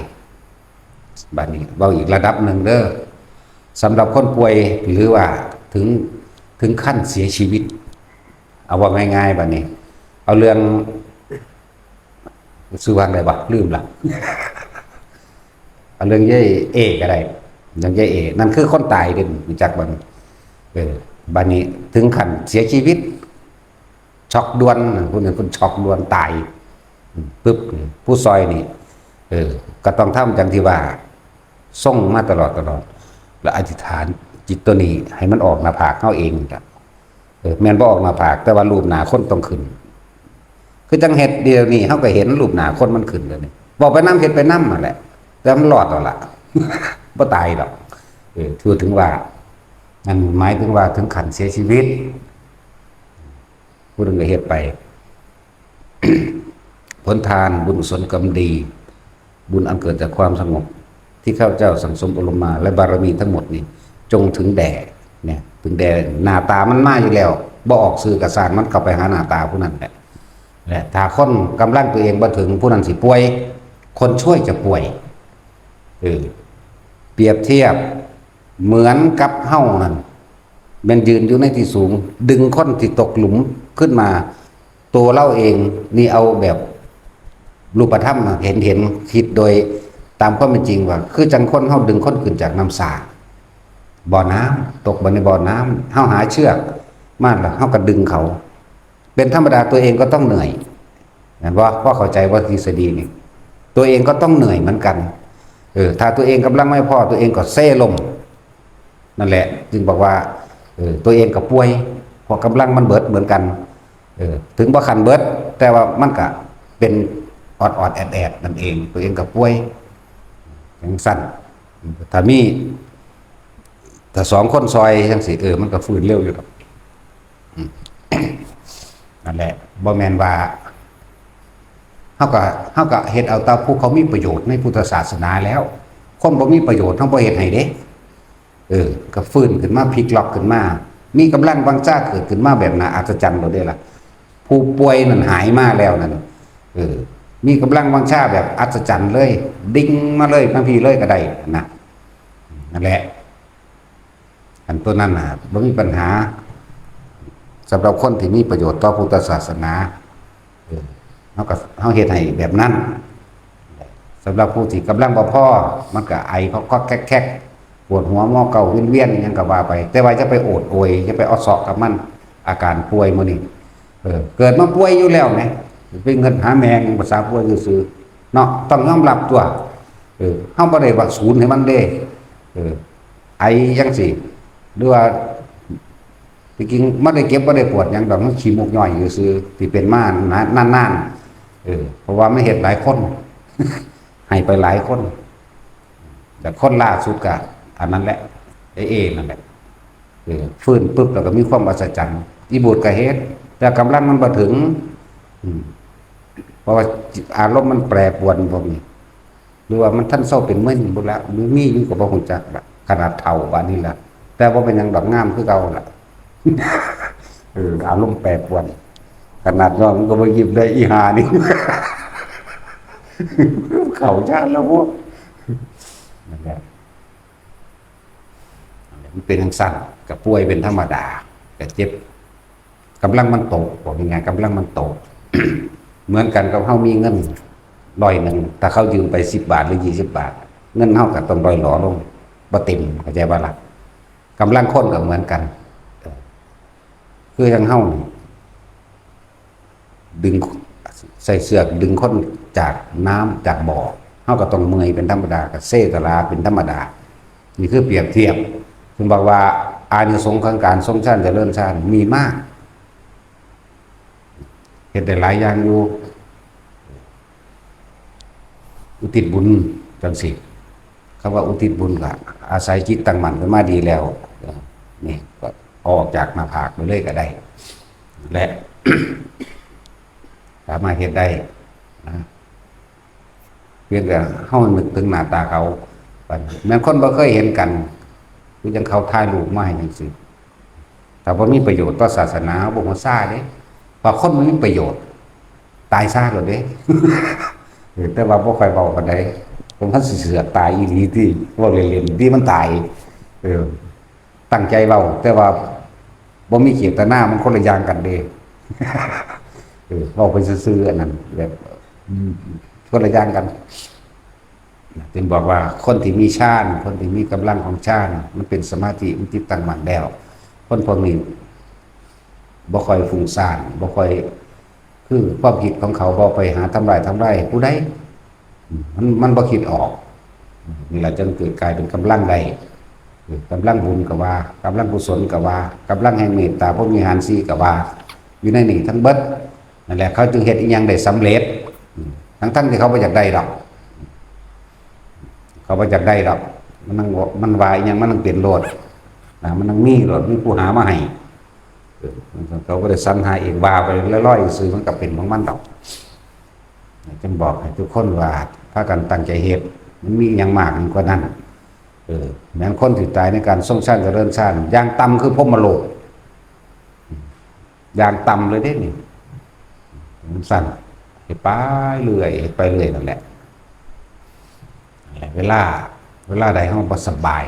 บัดนี้เว้าอีกระดับหนึ่งเด้อ สำหรับคนป่วย หรือว่าถึง ถึงขั้นเสียชีวิต เอาว่าง่ายๆ บัดนี้ เอาเรื่อง ชื่อว่าอะไรวะ ลืมละ เอาเรื่องยายเอก็ได้ เรื่องยายเอ นั่นคือคนตายเด้ รู้จักบ่ เออ บัดนี้ถึงขั้นเสียชีวิต ช็อกด่วน ผู้หนึ่งคนช็อกด่วนตาย อืม ปึ๊บ ผู้ซอยนี่ เออ ก็ต้องทำจังที่ว่า ส่งมาตลอดตลอด แล้วอธิษฐานจิตตัวนี้ให้มันออกหน้าผากเฮาเองจ้ะ เออ แม่นบ่ออกหน้าผาก แต่ว่ารูปหน้าคนต้องขึ้น คือจังเฮ็ดเดี๋ยวนี้เฮาก็เห็นรูปหน้าคนมันขึ้นแล้วนี่ บอกไปนำ เฮ็ดไปนำนั่นแหละ แต่มันรอดแล้วล่ะ บ่ตายดอก เออ ถือถึงว่า นั่นหมายถึงว่าถึงขั้นเสียชีวิต ผู้หนึ่งก็เฮ็ดไป ผลทานบุญกุศลกรรมดี บุญอันเกิดจากความสงบ ที่ข้าพเจ้าสั่งสมอบรมมา และบารมีทั้งหมดนี้ จงถึงแด่ เนี่ย ถึงแด่ หน้าตามันมาอยู่แล้ว บ่ออกชื่อก็ซ่างมัน เข้าไปหาหน้าตาผู้นั้นแหละ และถ้าคนกำลังตัวเองบ่ถึง ผู้นั้นสิป่วย คนช่วยจะป่วย เออ เปรียบเทียบเหมือนกับเฮานั่น แม่นยืนอยู่ในที่สูง ดึงคนที่ตกหลุมขึ้นมา ตัวเราเองนี่เอาแบบรูปธรรมน่ะ เห็น เห็น คิดโดยตามความเป็นจริงว่า คือจังคนเฮาดึงคนขึ้นจากน้ำสา บ่อน้ำ ตกไปในบ่อน้ำ เฮาหาเชือกมาแล้วเฮาก็ดึงเขา เป็นธรรมดา ตัวเองก็ต้องเหนื่อย เห็นบ่ ว่าเข้าใจว่าทฤษฎีนี่ ตัวเองก็ต้องเหนื่อยเหมือนกัน เออ ถ้าตัวเองกำลังไม่พอ ตัวเองก็เซลม นั่นแหละ จึงบอกว่า เออ ตัวเองก็ป่วย เพราะกำลังมันเบิดเหมือนกัน เออ ถึงบ่คันเบิด แต่ว่ามันก็เป็นออดๆ แอดๆ นั่นเอง ตัวเองก็ป่วย จังซั่น ถ้ามี ถ้าสองคนซอยจังซี่ เออ มันก็ฟื้นเร็วอยู่ดอก อืม นั่นแหละ บ่แม่นว่า เฮาก็ เฮาก็เฮ็ดเอาแต่ผู้เขามีประโยชน์ในพุทธศาสนาแล้ว คนบ่มีประโยชน์เฮาบ่เฮ็ดให้เด้ เออ ก็ฟื้นขึ้นมา พลิกล็อกขึ้นมา มีกำลังวังชาเกิดขึ้นมาแบบน่าอัศจรรย์โลดเด้ล่ะ ผู้ป่วยนั่นหายมาแล้วนั่น เออ มีกำลังวังชาแบบอัศจรรย์เลย ดิ่งมาเลย มาพี้เลยก็ได้นะ นั่นแหละ อันตัวนั้นน่ะบ่มีปัญหา สำหรับคนที่มีประโยชน์ต่อพุทธศาสนา เออ เฮาก็ เฮาเฮ็ดให้แบบนั้น สำหรับผู้ที่กำลังบ่พอ มันก็ไอคอกๆแคกๆ ปวดหัวเมาเก่าเวียนๆ หยังก็ว่าไป แต่ว่าอย่าไปโอดโอย อย่าไปเอาเซาะกับมัน อาการป่วยมื้อนี้ เออ เกิดมาป่วยอยู่แล้วแหม ไปเงินหาแมงภาษาป่วยซื่อๆ เนาะ ต้องยอมรับตัว เออ เฮาบ่ได้ว่าศูนย์ให้มันเด้ เออ ไอจังซี่ หรือว่า ที่จริงบ่ได้เจ็บบ่ได้ปวดหยังดอก มันขี้มูกย้อยซื่อๆ ที่เป็นมานานๆ เออ เพราะว่ามันเฮ็ดหลายคน ให้ไปหลายคน แต่คนล่าสุดก็อันนั้นแหละ เอเอนั่นแหละ เออ ฟื้นปุ๊บแล้วก็มีความอัศจรรย์ อีบูดก็เฮ็ด แต่กำลังมันบ่ถึง อืม เพราะว่าอารมณ์มันแปรปรวนพวกนี้ หรือว่ามันทันเซาเป็นเม่นพุ้นละ หรือมีอยู่ก็บ่ฮู้จักละ ขนาดเฒ่าปานนี้ละ แต่บ่เป็นหยังดอก งามคือเก่าละ เออ อารมณ์แปรปรวน ขนาดน้องมันก็บ่ยิ้มได้ อีห่านี่ เข้าฌานแล้วพวก นั่นแหละ มันเป็นจังซั่น ก็ป่วยเป็นธรรมดา ก็เจ็บ กำลังมันตก บอกง่ายๆ กำลังมันตก เหมือนกันกับเฮามีเงินร้อยหนึ่ง ถ้าเขายืมไปสิบบาทหรือยี่สิบบาท เงินเฮาก็ต้องร่อยหรอลง บ่เต็ม เข้าใจบ่ล่ะ กำลังคนก็เหมือนกัน เออ คือจังเฮานี่ ดึง ใส่เชือกดึงคนจากน้ำจากบ่อ เฮาก็ต้องเมื่อยเป็นธรรมดา ก็เซตลาเป็นธรรมดา นี่คือเปรียบเทียบ เพิ่นบอกว่าอานิสงส์ของการทรงฌานเจริญฌานมีมาก เฮ็ดได้หลายอย่างอยู่ อุทิศบุญจังซี่ คำว่าอุทิศบุญก็อาศัยจิตตั้งมั่นขึ้นมาดีแล้ว เออ นี่ก็เอาออกจากหน้าผากไปเลยก็ได้ และ สามารถเฮ็ดได้นะ เพียงแต่เฮานึกถึงหน้าตาเขา แม่นคนบ่เคยเห็นกัน คือจังเขาถ่ายรูปมาให้จังซี่ ถ้าบ่มีประโยชน์ต่อศาสนา บ่ฮู้ซ่าเด้ ว่าคนบ่มีประโยชน์ ตายซ่าโลดเด้ เออ แต่ว่าบ่ค่อยเว้าปานใด ผมว่าสิเสือกตายอีหลีติ เว้าเล่นๆติ มันตาย เออ ตั้งใจเว้า แต่ว่าบ่มีเจตนา มันคนละอย่างกันเด้ เออ เว้าไปซื่อๆ อันนั้น แบบ อืม คนละอย่างกัน จึงบอกว่าคนที่มีฌาน คนที่มีกำลังของฌาน มันเป็นสมาธิ มันจิตตั้งมั่นแล้ว คนพวกนี้บ่ค่อยฟุ้งซ่าน บ่ค่อย คือความคิดของเขาบ่ไปหาทำลาย ทำลายผู้ใด อืม มัน มันบ่คิดออก อืม นี่แหละจึงเกิดกลายเป็นกำลังได้ เออ กำลังบุญก็ว่า กำลังกุศลก็ว่า กำลังแห่งเมตตาพรหมวิหารสี่ก็ว่า อยู่ในนี่ทั้งเบิด นั่นแหละ เขาจึงเฮ็ดอิหยังได้สำเร็จ อืม ทั้งๆที่เขาบ่อยากได้ดอก เขาบ่อยากได้ดอก มันนั่ง มันว่าอิหยัง มันนั่งเป็นโลด นะ มันนั่งมีโลด มีผู้หามาให้ เออ เขาบ่ได้สรรหาเอง ว่าไปลอยๆซื่อ มันก็เป็นของมันดอก จึงบอกให้ทุกคนว่า พากันตั้งใจเฮ็ด มันมีอย่างมากยิ่งกว่านั้น เออ แม้นคนที่ตายในการทรงฌานเจริญฌาน อย่างต่ำคือพรหมโลก อย่างต่ำเลยเด้นี่ มันสั้น เฮ็ดไปเรื่อย เฮ็ดไปเรื่อยนั่นแหละ เวลา เวลาใดเฮาบ่สบาย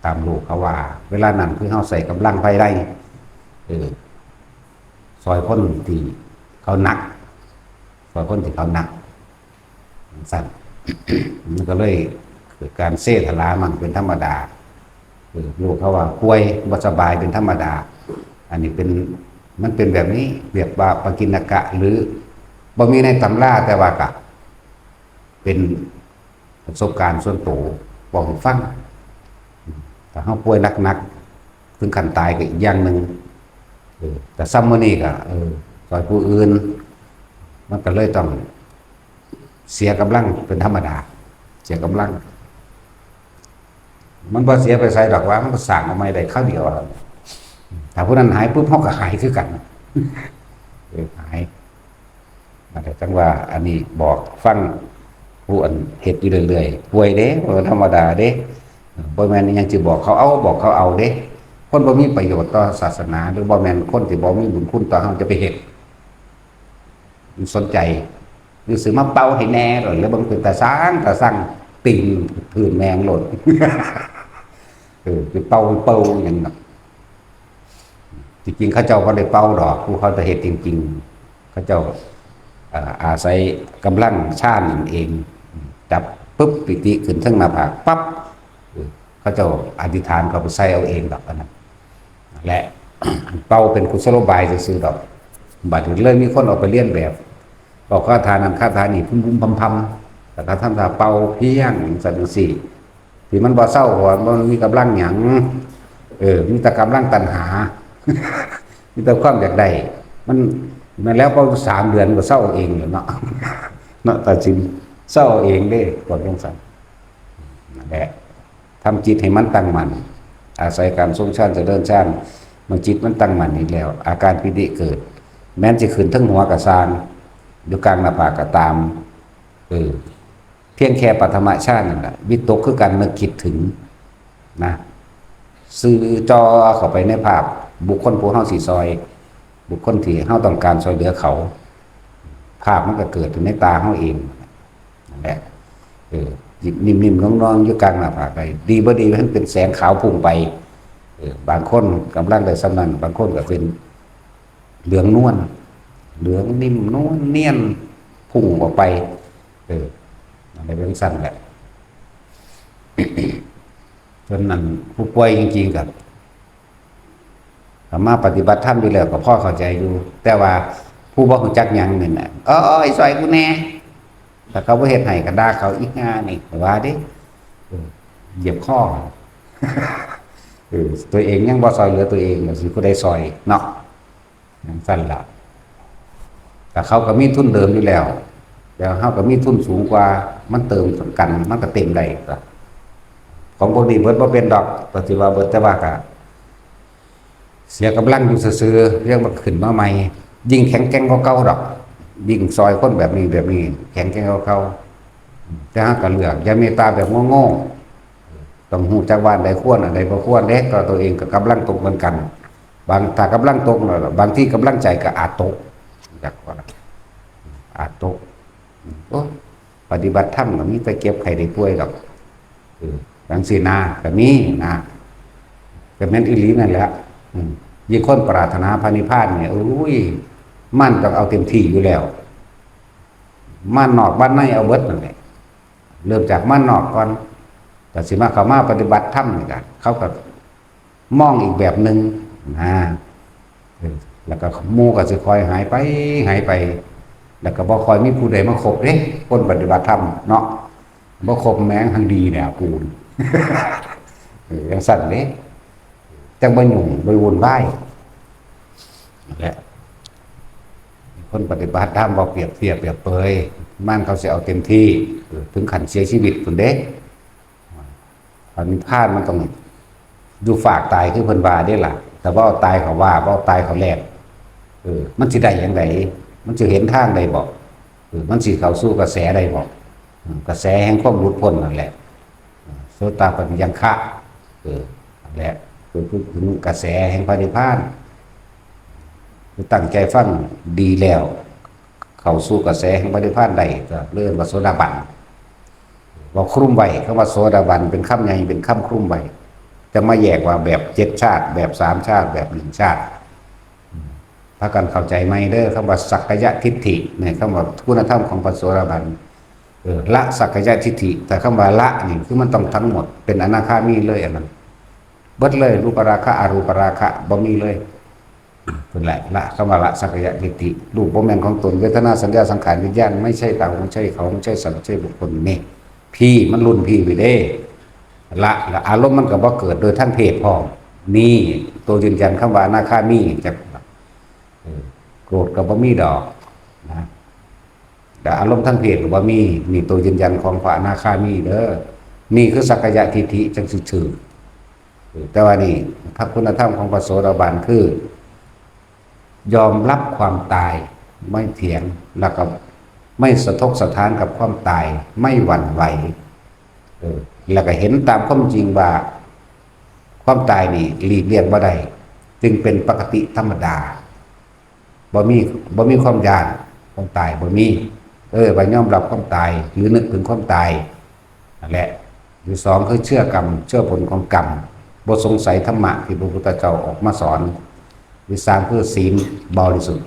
ตามโลกเขาว่า เวลานั้นคือเฮาใส่กำลังภายใน เออ ซอยคนที่เขาหนัก ซอยคนที่เขาหนัก สั้น มันก็เลยเกิดการเซถลามั่งเป็นธรรมดา เออ โลกเขาว่าป่วยบ่สบายเป็นธรรมดา อันนี้เป็น มันเป็นแบบนี้ เรียกว่าปกิณกะ หรือบ่มีในตำรา แต่ว่ากะเป็นประสบการณ์ส่วนตัว บอกให้ฟัง ถ้าเฮาป่วยหนักๆ ถึงขั้นตายก็อีกอย่างหนึ่ง เออ แต่ซ้ำมื้อนี้ก็ เออ ซอยผู้อื่น มันก็เลยต้องเสียกำลังเป็นธรรมดา เสียกำลัง มันบ่เสียไปไสดอกว่า มันก็สร้างเอาใหม่ได้คราวเดียวอะ ถ้าผู้นั้นหายปุ๊บ เฮาก็หายคือกัน เออ หาย นั่นแหละ จังว่าอันนี้บอกฟัง ผู้อันเฮ็ดอยู่เรื่อยๆ ป่วยเด้ บ่ธรรมดาเด้ บ่แม่นอิหยังสิบอกเขาเอา บอกเขาเอาเด้ คนบ่มีประโยชน์ต่อศาสนา หรือบ่แม่นคนที่บ่มีบุญคุณต่อเฮา จะไปเฮ็ด มันสนใจ หรือสิมาเป่าให้แหน่โลด แล้วเบิ่งเป็นตาซัง ตาซัง ติ่งพื้นแมงโลด เออ ไปเป่า ไปเป่าหยังดอก จริงๆ เขาเจ้าบ่ได้เป่าดอก ผู้เขาจะเฮ็ดจริงๆ เขาเจ้า เอ่อ อาศัยกำลังฌานนั่นเอง จับปุ๊บ ปิติขึ้นเทิงหน้าผากปั๊บ เออ เขาเจ้าอธิษฐานเข้าไปใส่เอาเองดอกอันนั้น และ เป่าเป็นกุศโลบายซื่อๆดอก บัดนี้เลยมีคนเอาไปเลียนแบบ บอกคาถานั้นคาถานี้ พุ้มๆพำๆ แล้วก็ทำท่าเป่าเพียงจั่งซี้ ที่มันบ่เซา เพราะว่ามันมีกำลังหยัง เออ มีแต่กำลังตัณหา มีแต่ความอยากได้ มัน แม่นแล้ว พอสามเดือนก็เซาเองแล้วเนาะ เนาะ ตัดสินเซาเองเด้ พวกจั่งซั้น นั่นแหละ ทำจิตให้มันตั้งมั่น อาศัยการทรงฌานเจริญฌาน เมื่อจิตมันตั้งมั่นนี่แล้ว อาการปีติเกิด แม้นสิขึ้นเทิงหัวก็ซ่าง อยู่กลางหน้าผากก็ตาม เออ เพียงแค่ปฐมฌานนั่นแหละ วิตกคือการนึกคิดถึง นะ ซื่อจ่อเข้าไปในภาพ บุคคลผู้เฮาสิซอย บุคคลที่เฮาต้องการซอยเหลือเขา ภาพมันก็เกิดขึ้นในตาเฮาเอง นั่นแหละ เออ นิ่มๆนวลๆอยู่กลางหน้าผากไป ดีบ่ดีมันเป็นแสงขาวพุ่งไป เออ บางคนกำลังได้ส่ำนั้น บางคนก็เป็นเหลืองนวล เหลืองนิ่มนวลเนียน พุ่งออกไป เออ อะไรเป็นสั้นแหละ จนนั้นผู้ป่วยจริงๆ ก็ ก็มาปฏิบัติธรรมอยู่แล้วก็พอเข้าใจอยู่ แต่ว่าผู้บ่รู้จักหยังนี่น่ะ "โอ้ย ซอยกูแหน่" ถ้าเขาบ่เฮ็ดให้ก็ด่าเขา "อีห่านี่" ว่าเด้ เออ เหยียบคอ เออ ตัวเองยังบ่ซอยเหลือตัวเอง แล้วสิผู้ใดซอยเนาะ จั่งซั้นล่ะ แต่เขาก็มีทุนเดิมอยู่แล้ว แล้วเฮาก็มีทุนสูงกว่า มันเติมกัน มันก็เต็มได้ล่ะ ของพวกนี้เบิดบ่เป็นดอก ก็สิว่าเบิด แต่ว่าก็เสียกำลังอยู่ซื่อๆ เรื่องมันขึ้นมาใหม่ ยิ่งแข็งแกร่งกว่าเก่าดอก ยิ่งซอยคนแบบนี้ แบบนี้ แข็งแกร่งกว่าเก่า แต่เฮาก็เลือก อย่าเมตตาแบบโง่ๆ ต้องรู้จักว่าอันใดควร อันใดบ่ควรเด้ ก็ตัวเองก็กำลังตกเหมือนกัน บาง ถ้ากำลังตกแล้ว บางทีกำลังใจก็อาจตก จักว่า อาจตก โอ้ ปฏิบัติธรรมก็มีแต่เจ็บไข้ได้ป่วยดอก เออ จั่งซี้นะ ก็มีนะ ก็แม่นอีหลีนั่นแหละ อืม ยิ่งคนปรารถนาพระนิพพานเนี่ย โอ้ย มันต้องเอาเต็มที่อยู่แล้ว ม่านนอกม่านในเอาเบิดนั่นแหละ เริ่มจากม่านนอกก่อน แต่สิมาเข้ามาปฏิบัติธรรมนี่ก็เขาก็มองอีกแบบหนึ่งนะ เออ แล้วก็หมู่ก็สิค่อยหายไป หายไป แล้วก็บ่ค่อยมีผู้ใดมาคบเด้ คนปฏิบัติธรรมเนาะ บ่คบแม่งทางดีเนี่ยกู เออ จังซั่นเด้ จังบ่ยุ่งบ่วุ่นวาย นั่นแหละ คนปฏิบัติธรรมบ่เปรียบเทียบเปรียบเปย ม่านเขาสิเอาเต็มที่ เออ ถึงขั้นเสียชีวิตพุ้นเด้ พระนิพพานมันต้องอยู่ฟากตายคือเพิ่นว่าเด้ล่ะ แต่ว่าเอาตายเขาว่า บ่เอาตายเขาแลก เออ มันสิได้จั่งใด มันสิเห็นทางได้บ่ เออ มันสิเข้าสู่กระแสได้บ่ อืม กระแสแห่งความหลุดพ้นนั่นแหละ โสตาปัตติยังคะ เออ นั่นแหละ คือพูดถึงกระแสแห่งพระนิพพาน คือตั้งใจฟังดีแล้ว เข้าสู่กระแสแห่งพระนิพพานได้ ก็เรียกว่าโสดาบัน ว่าคลุมไว้ คำว่าโสดาบันเป็นคำใหญ่ เป็นคำคลุมไว้ จะมาแยกว่าแบบเจ็ดชาติ แบบสามชาติ แบบหนึ่งชาติ พากันเข้าใจใหม่เด้อ คำว่าสักกายทิฏฐิเนี่ย คำว่าคุณธรรมของพระโสดาบัน เออ ละสักกายทิฏฐิ แต่คำว่าละนี่คือมันต้องทั้งหมด เป็นอนาคามีเลยอันนั้น เบิดเลย รูปราคะ อรูปราคะ บ่มีเลย เพิ่นแหละ ละ คำว่าละสักกายทิฏฐิ รูปบ่แม่นของตน เวทนา สัญญา สังขาร วิญญาณ ไม่ใช่เรา ไม่ใช่เขา ไม่ใช่สัตว์ ไม่ใช่บุคคล นี่ พี่มันรุ่นพี่ไปเด้ ละ ละ อารมณ์มันก็บ่เกิดโดยทางเพศพร้อม นี่ ตัวยืนยันคำว่าอนาคามีจะ เออ โกรธก็บ่มีดอกนะ แต่อารมณ์ทางเพศก็บ่มี นี่ตัวยืนยันของพระอนาคามีเด้อ นี่คือสักกายทิฏฐิจังซื่อๆ เออ แต่ว่านี่ พระคุณธรรมของพระโสดาบันคือ ยอมรับความตาย ไม่เถียง แล้วก็ไม่สะทกสะท้านกับความตาย ไม่หวั่นไหว เออ แล้วก็เห็นตามความจริงว่า ความตายนี่หลีกเลี่ยงบ่ได้ จึงเป็นปกติธรรมดา บ่มี บ่มีความย้านความตาย บ่มี เออ ว่ายอมรับความตาย หรือนึกถึงความตาย นั่นแหละ ที่สองคือเชื่อกรรม เชื่อผลของกรรม บ่สงสัยธรรมะที่พระพุทธเจ้าออกมาสอน ที่สามคือศีลบริสุทธิ์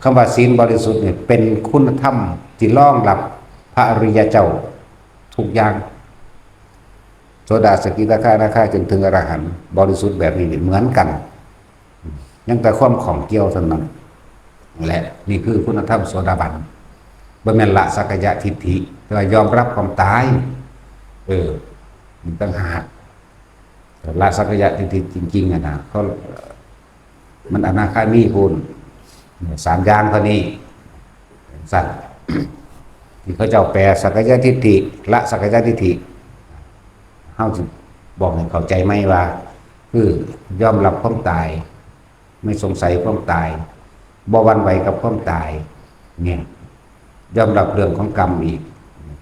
คำว่าศีลบริสุทธิ์เนี่ยเป็นคุณธรรมที่รองรับพระอริยเจ้าทุกอย่าง โสดา สกิทาคา อนาคา จนถึงอรหันต์ บริสุทธิ์แบบนี้เนี่ยเหมือนกัน ยังแต่ความข้องเกี่ยวเท่านั้นแหละ นี่คือคุณธรรมโสดาบัน บ่แม่นละสักกายทิฏฐิ แต่ว่ายอมรับความตาย เออ มันต่างหาก ละสักกายทิฏฐิจริงๆอะนะ เขา มันอนาคามีพุ้น เนี่ย สามอย่างเท่านี้ สั่น ที่เขาเจ้าแปลสักกายทิฏฐิ ละสักกายทิฏฐิ เฮาสิบอกให้เข้าใจไหมว่า คือยอมรับความตาย ไม่สงสัยความตาย บ่หวั่นไหวกับความตาย เนี่ย ยอมรับเรื่องของกรรมอีก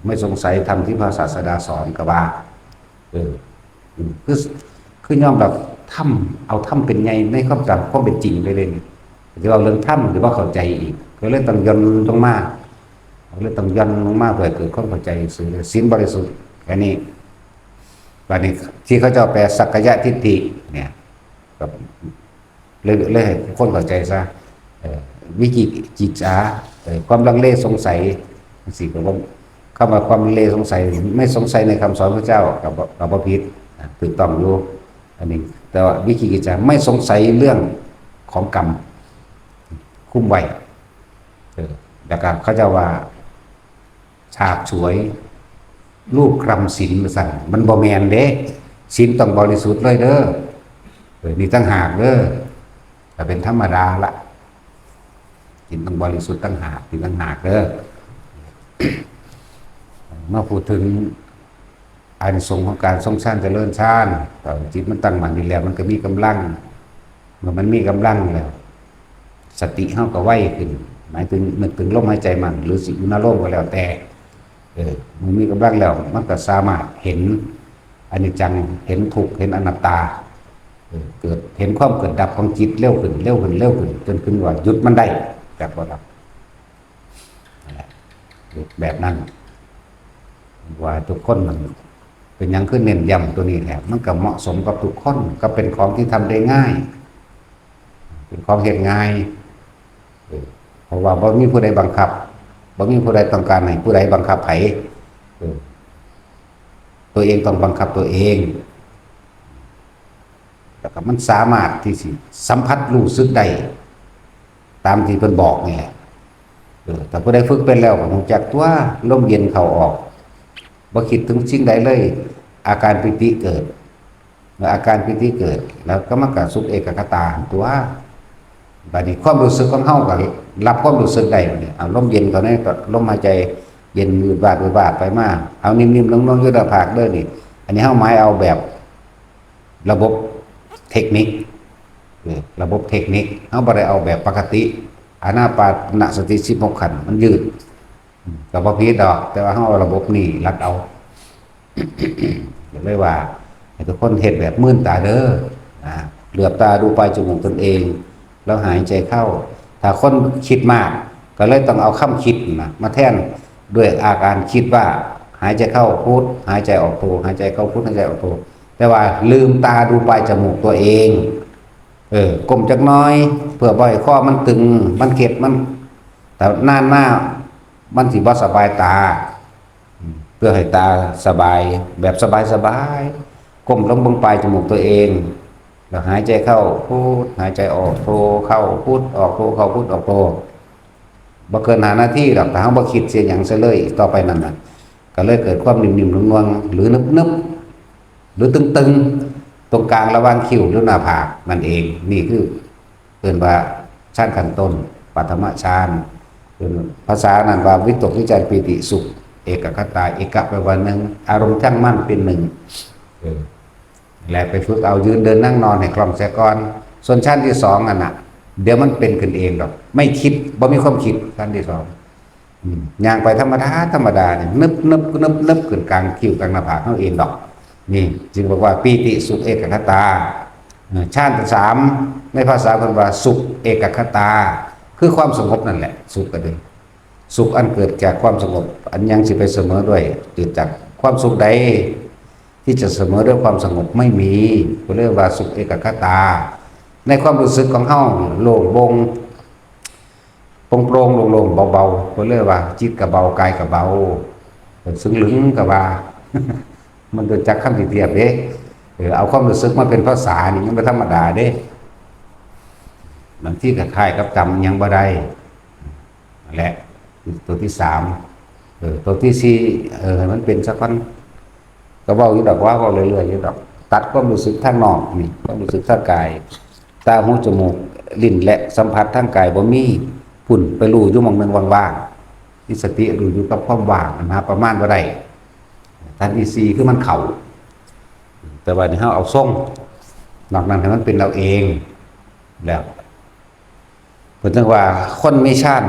ไม่สงสัยธรรมที่พระศาสดาสอนก็ว่า เออ อืม คือ คือยอมรับธรรม เอาธรรมเป็นใหญ่ในความจำความเป็นจริงเลยเด้ จะเอาเรื่องธรรมหรือว่าเข้าใจอีก ก็เลยต้องย่อนลงมา ก็เลยต้องย่อนลงมาเพื่อเกิดความเข้าใจซื่อ ศีลบริสุทธิ์ แค่นี้ บัดนี้ที่เขาเจ้าแปลสักกายทิฏฐิเนี่ย ก็เลย เลยให้คนเข้าใจซะ เอ่อ วิจิกิจฉา เอ่อ ความลังเลสงสัย จังซี้ก็บ่ คำว่าความลังเลสงสัย ไม่สงสัยในคำสอนพระเจ้า ก็บ่ ก็บ่ผิด อ่ะ ถูกต้องอยู่ อันนี้ แต่ว่าวิจิกิจฉา ไม่สงสัยเรื่องของกรรม คุ้มไว้ เออ แล้วก็เขาเจ้าว่า ฉาบฉวย รูปคลำศีลว่าซั่น มันบ่แม่นเด้ ศีลต้องบริสุทธิ์เลยเด้อ เออ นี่ต่างหากเด้อ แต่เป็นธรรมดาละ ศีลต้องบริสุทธิ์ต่างหาก ศีลต่างหากเด้อ มาพูดถึงอานิสงส์ของการทรงฌานเจริญฌาน ตอนจิตมันตั้งมั่นดีแล้ว มันก็มีกำลัง เมื่อมันมีกำลังแล้ว สติเฮาก็ไวขึ้น หมายถึงนึกถึงลมหายใจมั่น หรือสิอุณาโลมก็แล้วแต่ เออ มันมีกำลังแล้ว มันก็สามารถเห็นอนิจจัง เห็นทุกข์ เห็นอนัตตา เออ เกิด เห็นความเกิดดับของจิตเร็วขึ้น เร็วขึ้น เร็วขึ้น จนถึงว่าหยุดมันได้ แบบบ่ดับ นั่นแหละ แบบนั้น ว่าทุกคนมัน เป็นหยังคือเน้นย้ำตัวนี้แท้ มันก็เหมาะสมกับทุกคน ก็เป็นของที่ทำได้ง่าย เป็นของเฮ็ดง่าย เออ เพราะว่าบ่มีผู้ใดบังคับ บ่มีผู้ใดต้องการให้ผู้ใดบังคับไผ เออ ตัวเองต้องบังคับตัวเอง แล้วก็มันสามารถที่สิสัมผัสรู้สึกได้ ตามที่เพิ่นบอกนี่แหละ เออ ถ้าผู้ใดฝึกเป็นแล้วก็รู้จักตัว ลมเย็นเข้าออก บ่คิดถึงสิ่งใดเลย อาการปีติเกิด เมื่ออาการปีติเกิด แล้วก็มันก็สุขเอกัคคตาตัว บัดนี้ความรู้สึกของเฮาก็รับความรู้สึกได้บัดนี้ เอาลมเย็นเข้าใน ลมหายใจเย็นวืดวาดวืดวาดไปมา เอานิ่มๆ นุ่มๆ อยู่หน้าผากเด้อนี่ อันนี้เฮาหมายเอาแบบระบบเทคนิค เออ ระบบเทคนิค เฮาบ่ได้เอาแบบปกติ อานาปานสติสิบหกขั้น มันยืด อืม ก็บ่ผิดดอก แต่ว่าเฮาเอาระบบนี้รัดเอา ก็เลยว่า ให้ทุกคนเฮ็ดแบบมืนตาเด้อ นะ เหลือบตาดูปลายจมูกตนเอง แล้วหายใจเข้า ถ้าคนคิดมาก ก็เลยต้องเอาคำคิดนะ มาแทนด้วยอาการคิดว่า หายใจเข้าพุท หายใจออกโท หายใจเข้าพุท หายใจออกโท แต่ว่าลืมตาดูปลายจมูกตัวเอง เออ ก้มจักหน่อย เพื่อบ่ให้คอมันตึง มันเคล็ด มัน แต่นานมา มันสิบ่สบายตา เพื่อให้ตาสบาย แบบสบายๆ ก้มลงเบิ่งปลายจมูกตัวเอง แล้วหายใจเข้าพุท หายใจออกโท เข้าพุท ออกโท เข้าพุท ออกโท บ่เกินห้านาทีดอก ถ้าเฮาบ่คิดเสียหยังซะเลย ต่อไปนั่นน่ะ ก็เลยเกิดความนิ่มๆ นวลๆ หรือนึบๆ หรือตึงๆ ตรงกลางระหว่างคิ้วหรือหน้าผากนั่นเอง นี่คือ เอิ้นว่าฌานขั้นต้น ปฐมฌาน เป็นภาษานั้นว่าวิตกวิจารปีติสุข เอกัคคตา เอกะแปลว่าหนึ่ง อารมณ์ตั้งมั่นเป็นหนึ่ง เออ และไปฝึกเอายืนเดินนั่งนอนให้คล่องเสียก่อน ส่วนฌานที่สองนั่นน่ะ เดี๋ยวมันเป็นขึ้นเองดอก ไม่คิด บ่มีความคิด ฌานที่สอง อืม ย่างไปธรรมดา ธรรมดานี่ นึบนึบนึบนึบขึ้นกลางคิ้วกลางหน้าผากเฮาเองดอก นี่จึงบอกว่าปีติสุขเอกัคคตา เอ่อ ฌานสาม ในภาษาเพิ่นว่าสุขเอกัคคตา คือความสงบนั่นแหละ สุขก็ดี สุขอันเกิดจากความสงบ อันยังสิไปเสมอด้วย เกิดจากความสุขใด ที่จะเสมอด้วยความสงบไม่มี ก็เรียกว่าสุขเอกัคคตา ในความรู้สึกของเฮาโล่งโปร่ง โปร่งๆ โล่งๆ เบาๆ เพิ่นเลยว่าจิตก็เบากายก็เบา เออ ซึ่งลึงก็ว่า มันรู้จักคำที่เทียบเด้ เออ เอาความรู้สึกมาเป็นภาษานี่ยังบ่ธรรมดาเด้ บางทีก็คล้ายกับจำหยังบ่ได้ นั่นแหละ ตัวที่สาม เออ ตัวที่สี่ เออ ให้มันเป็นซะก่อน ก็เว้าอยู่ดอก ว่าเว้าเรื่อยๆ อยู่ดอก ตัดความรู้สึกทางนอกนี่ ความรู้สึกทางกาย ตา หู จมูก ลิ้น และสัมผัสทางกายบ่มี พุ้นไปรู้อยู่หม่องหนึ่งว่างๆ มีสติรู้อยู่กับความว่าง อันหาประมาณบ่ได้ ฌานที่สี่คือมันเข้า แต่ว่านี่เฮาเอาทรง นอกนั้นให้มันเป็นเอาเอง แล้ว เพิ่นจั่งว่าคนมีฌาน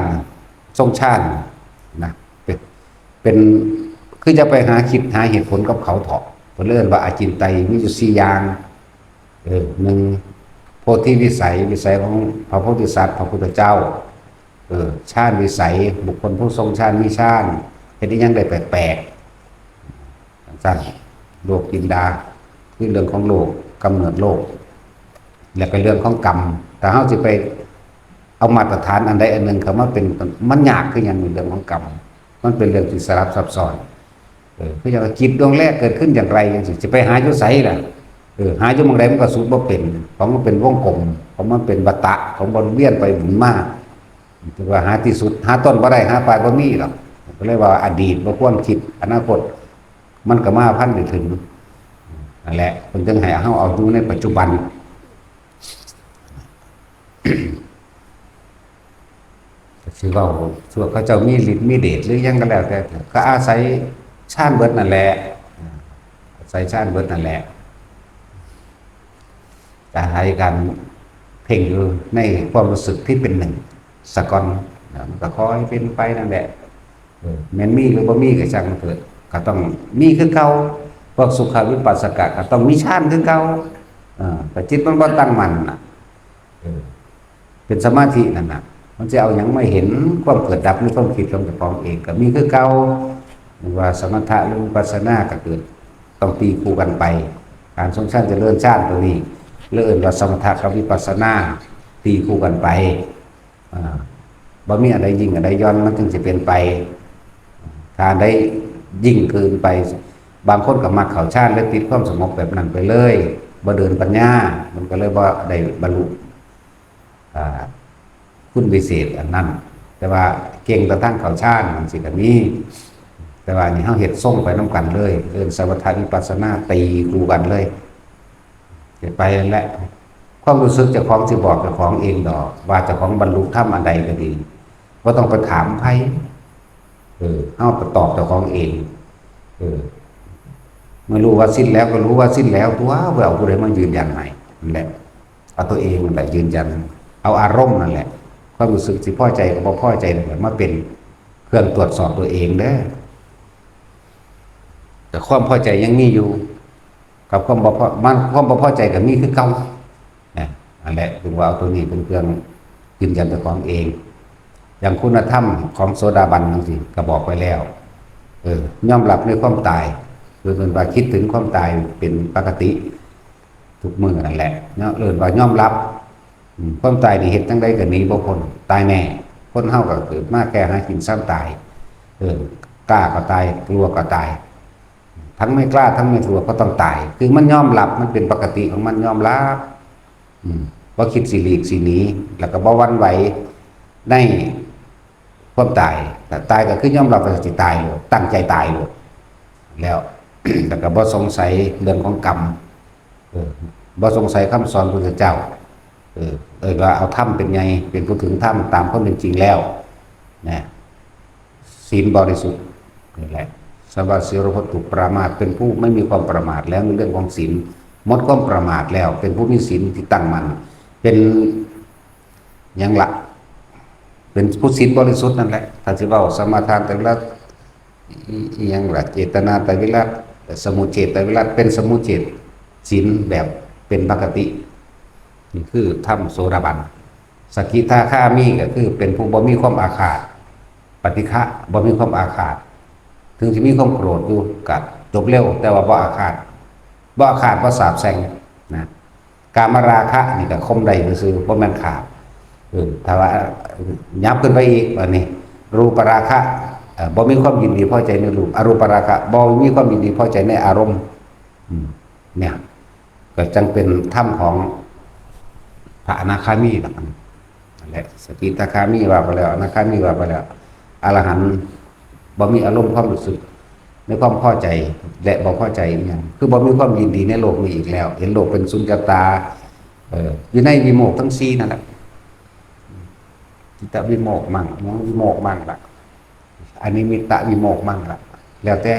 ทรงฌานนะ เป็น เป็น คือจะไปหาคิดหาเหตุผลกับเขาเถาะ เพิ่นเลยเอิ้นว่าอาจินไตยมีอยู่สี่อย่าง เออ หนึ่ง โพธิวิสัย วิสัยของพระโพธิสัตว์ พระพุทธเจ้า เออ ฌานวิสัย บุคคลผู้ทรงฌาน มีฌาน เฮ็ดอิหยังได้แปลกๆ จั่งซั้น โลกกินดา คือเรื่องของโลก กำเนิดโลก และก็เรื่องของกรรม ถ้าเฮาสิไปเอามาตรฐานอันใดอันหนึ่งเข้ามาเป็น มันยากคือหยัง เรื่องของกรรม มันเป็นเรื่องที่สลับซับซ้อน เออ คืออย่างว่าจิตดวงแรกเกิดขึ้นอย่างไรจั่งซี้ สิไปหาอยู่ไสล่ะ เออ หาอยู่หม่องใดมันก็สุดบ่เป็น ของมันเป็นวงกลม ของมันเป็นวัฏฏะ ของมันเวียนไปหมุนมา ถือว่าหาที่สุด หาต้นบ่ได้ หาปลายบ่มีหรอก ก็เลยว่าอดีตบ่ควรคิด อนาคตมันก็มาพันได้ถึง นั่นแหละ เพิ่นจึงให้เฮาเอาอยู่ในปัจจุบัน ก็สิเว้า ส่วนเขาเจ้ามีฤทธิ์มีเดชหรือหยังก็แล้วแต่ ก็อาศัยฌานเบิดนั่นแหละ อาศัยฌานเบิดนั่นแหละ อาศัยการเพ่งอยู่ในความรู้สึกที่เป็นหนึ่งซะก่อนนะ มันก็ค่อยเป็นไปนั่นแหละ เออ แม่นมีหรือบ่มีก็ช่างมันเถอะ ก็ต้องมีคือเก่า พวกสุขวิปัสสกะก็ต้องมีฌานคือเก่า เออ แต่จิตมันบ่ตั้งมั่นน่ะ เออ เป็นสมาธินั่นน่ะ มันจะเอาหยังมาเห็นความเกิดดับในความคิดของเจ้าของเอง ก็มีคือเก่า หรือว่าสมถะหรือวิปัสสนาก็เกิด ต้องตีคู่กันไป การทรงฌานเจริญฌานตัวนี้ เรียกว่าสมถะกับวิปัสสนา ตีคู่กันไป อ่า บ่มีอันใดยิ่งอันใดหย่อน มันจึงสิเป็นไป ถ้าอันใดยิ่งเกินไป บางคนก็มักเข้าฌานและติดความสงบแบบนั้นไปเลย บ่เดินปัญญา มันก็เลยบ่ได้บรรลุ อ่า คุณวิเศษอันนั้น แต่ว่าเก่งแต่ทางเข้าฌานจั่งซี้ก็มี แต่ว่านี่เฮาเฮ็ดทรงไปนำกันเลย เอิ้นสมถะวิปัสสนาตีคู่กันเลย เฮ็ดไปนั่นแหละ ความรู้สึกเจ้าของสิบอกเจ้าของเองดอก ว่าเจ้าของบรรลุธรรมอันใดก็ดี บ่ต้องไปถามไผ เออ เฮาไปตอบเจ้าของเอง เออ เมื่อรู้ว่าสิ้นแล้วก็รู้ว่าสิ้นแล้วตั๊ว บ่เอาผู้ใดมายืนยันให้ นั่นแหละ เอาตัวเองนั่นแหละยืนยัน เอาอารมณ์นั่นแหละ ความรู้สึกสิพอใจกับบ่พอใจนั่นแหละมาเป็นเครื่องตรวจสอบตัวเองเด้อ แต่ความพอใจยังมีอยู่ กับความบ่พอ มัน ความบ่พอใจก็มีคือเก่า นะ นั่นแหละ ถึงว่าเอาตัวนี้เป็นเครื่องยืนยันเจ้าของเอง อย่างคุณธรรมของโสดาบันจั่งซี้ ก็บอกไว้แล้ว เออ ยอมรับในความตาย คือเพิ่นว่าคิดถึงความตายเป็นปกติ ทุกมื้อนั่นแหละเนาะ เอิ้นว่ายอมรับ อืม ความตายนี่เฮ็ดจั่งใดก็หนีบ่พ้น ตายแน่ คนเฮาก็เกิดมาแค่หากินซ้ำตาย เออ กล้าก็ตาย กลัวก็ตาย ทั้งไม่กล้าทั้งไม่กลัวก็ต้องตาย คือมันยอมรับ มันเป็นปกติของมัน ยอมรับ อืม บ่คิดสิหลีกสิหนี แล้วก็บ่หวั่นไหวในความตาย ถ้าตายก็คือยอมรับว่าสิตายโลด ตั้งใจตายโลด แล้ว แล้วก็บ่สงสัยเรื่องของกรรม เออ บ่สงสัยคำสอนพุทธเจ้า เออ เอิ้นว่าเอาธรรมเป็นใหญ่ เป็นผู้ถึงธรรมตามความเป็นจริงแล้ว นะ ศีลบริสุทธิ์ นี่แหละ สวาสีโรโหตุ ปรามาส เป็นผู้ไม่มีความประมาทแล้วในเรื่องของศีล หมดความประมาทแล้ว เป็นผู้มีศีลที่ตั้งมั่น เป็นหยังละ เป็นผู้ศีลบริสุทธิ์นั่นแหละ ถ้าสิเว้าสมาทานไตรวิรัต อิ อิหยังละ เจตนาไตรวิรัต สมุจเฉทไตรวิรัต เป็นสมุจเฉทศีลแบบเป็นปกติ นี่คือธรรมโสดาบัน สกิทาคามีก็คือเป็นผู้บ่มีความอาฆาต ปฏิฆะ บ่มีความอาฆาต ถึงสิมีความโกรธอยู่ก็จบเร็ว แต่ว่าบ่อาฆาต บ่อาฆาต บ่สาปแช่ง นะ กามราคะนี่ก็ข่มได้ซื่อๆ บ่แม่นฆ่า เออ ถ้าว่ายับขึ้นไปอีก อันนี้ รูปราคะ เอ่อ บ่มีความยินดีพอใจในรูป อรูปราคะ บ่มีความยินดีพอใจในอารมณ์ อืม เนี่ย ก็จั่งเป็นธรรมของพระอนาคามีล่ะครับ นั่นแหละ สกิทาคามีว่าไปแล้ว อนาคามีว่าไปแล้ว อรหันต์บ่มีอารมณ์ความรู้สึก ในความพอใจและบ่พอใจอีหยัง คือบ่มีความยินดีในโลกนี้อีกแล้ว เห็นโลกเป็นสุญญตา เอ่อ อยู่ในวิโมกข์ทั้งสี่นั่นแหละ จิตตวิโมกข์มั่ง วิโมกข์มั่งละ อนิมิตตวิโมกข์มั่งละ แล้วแต่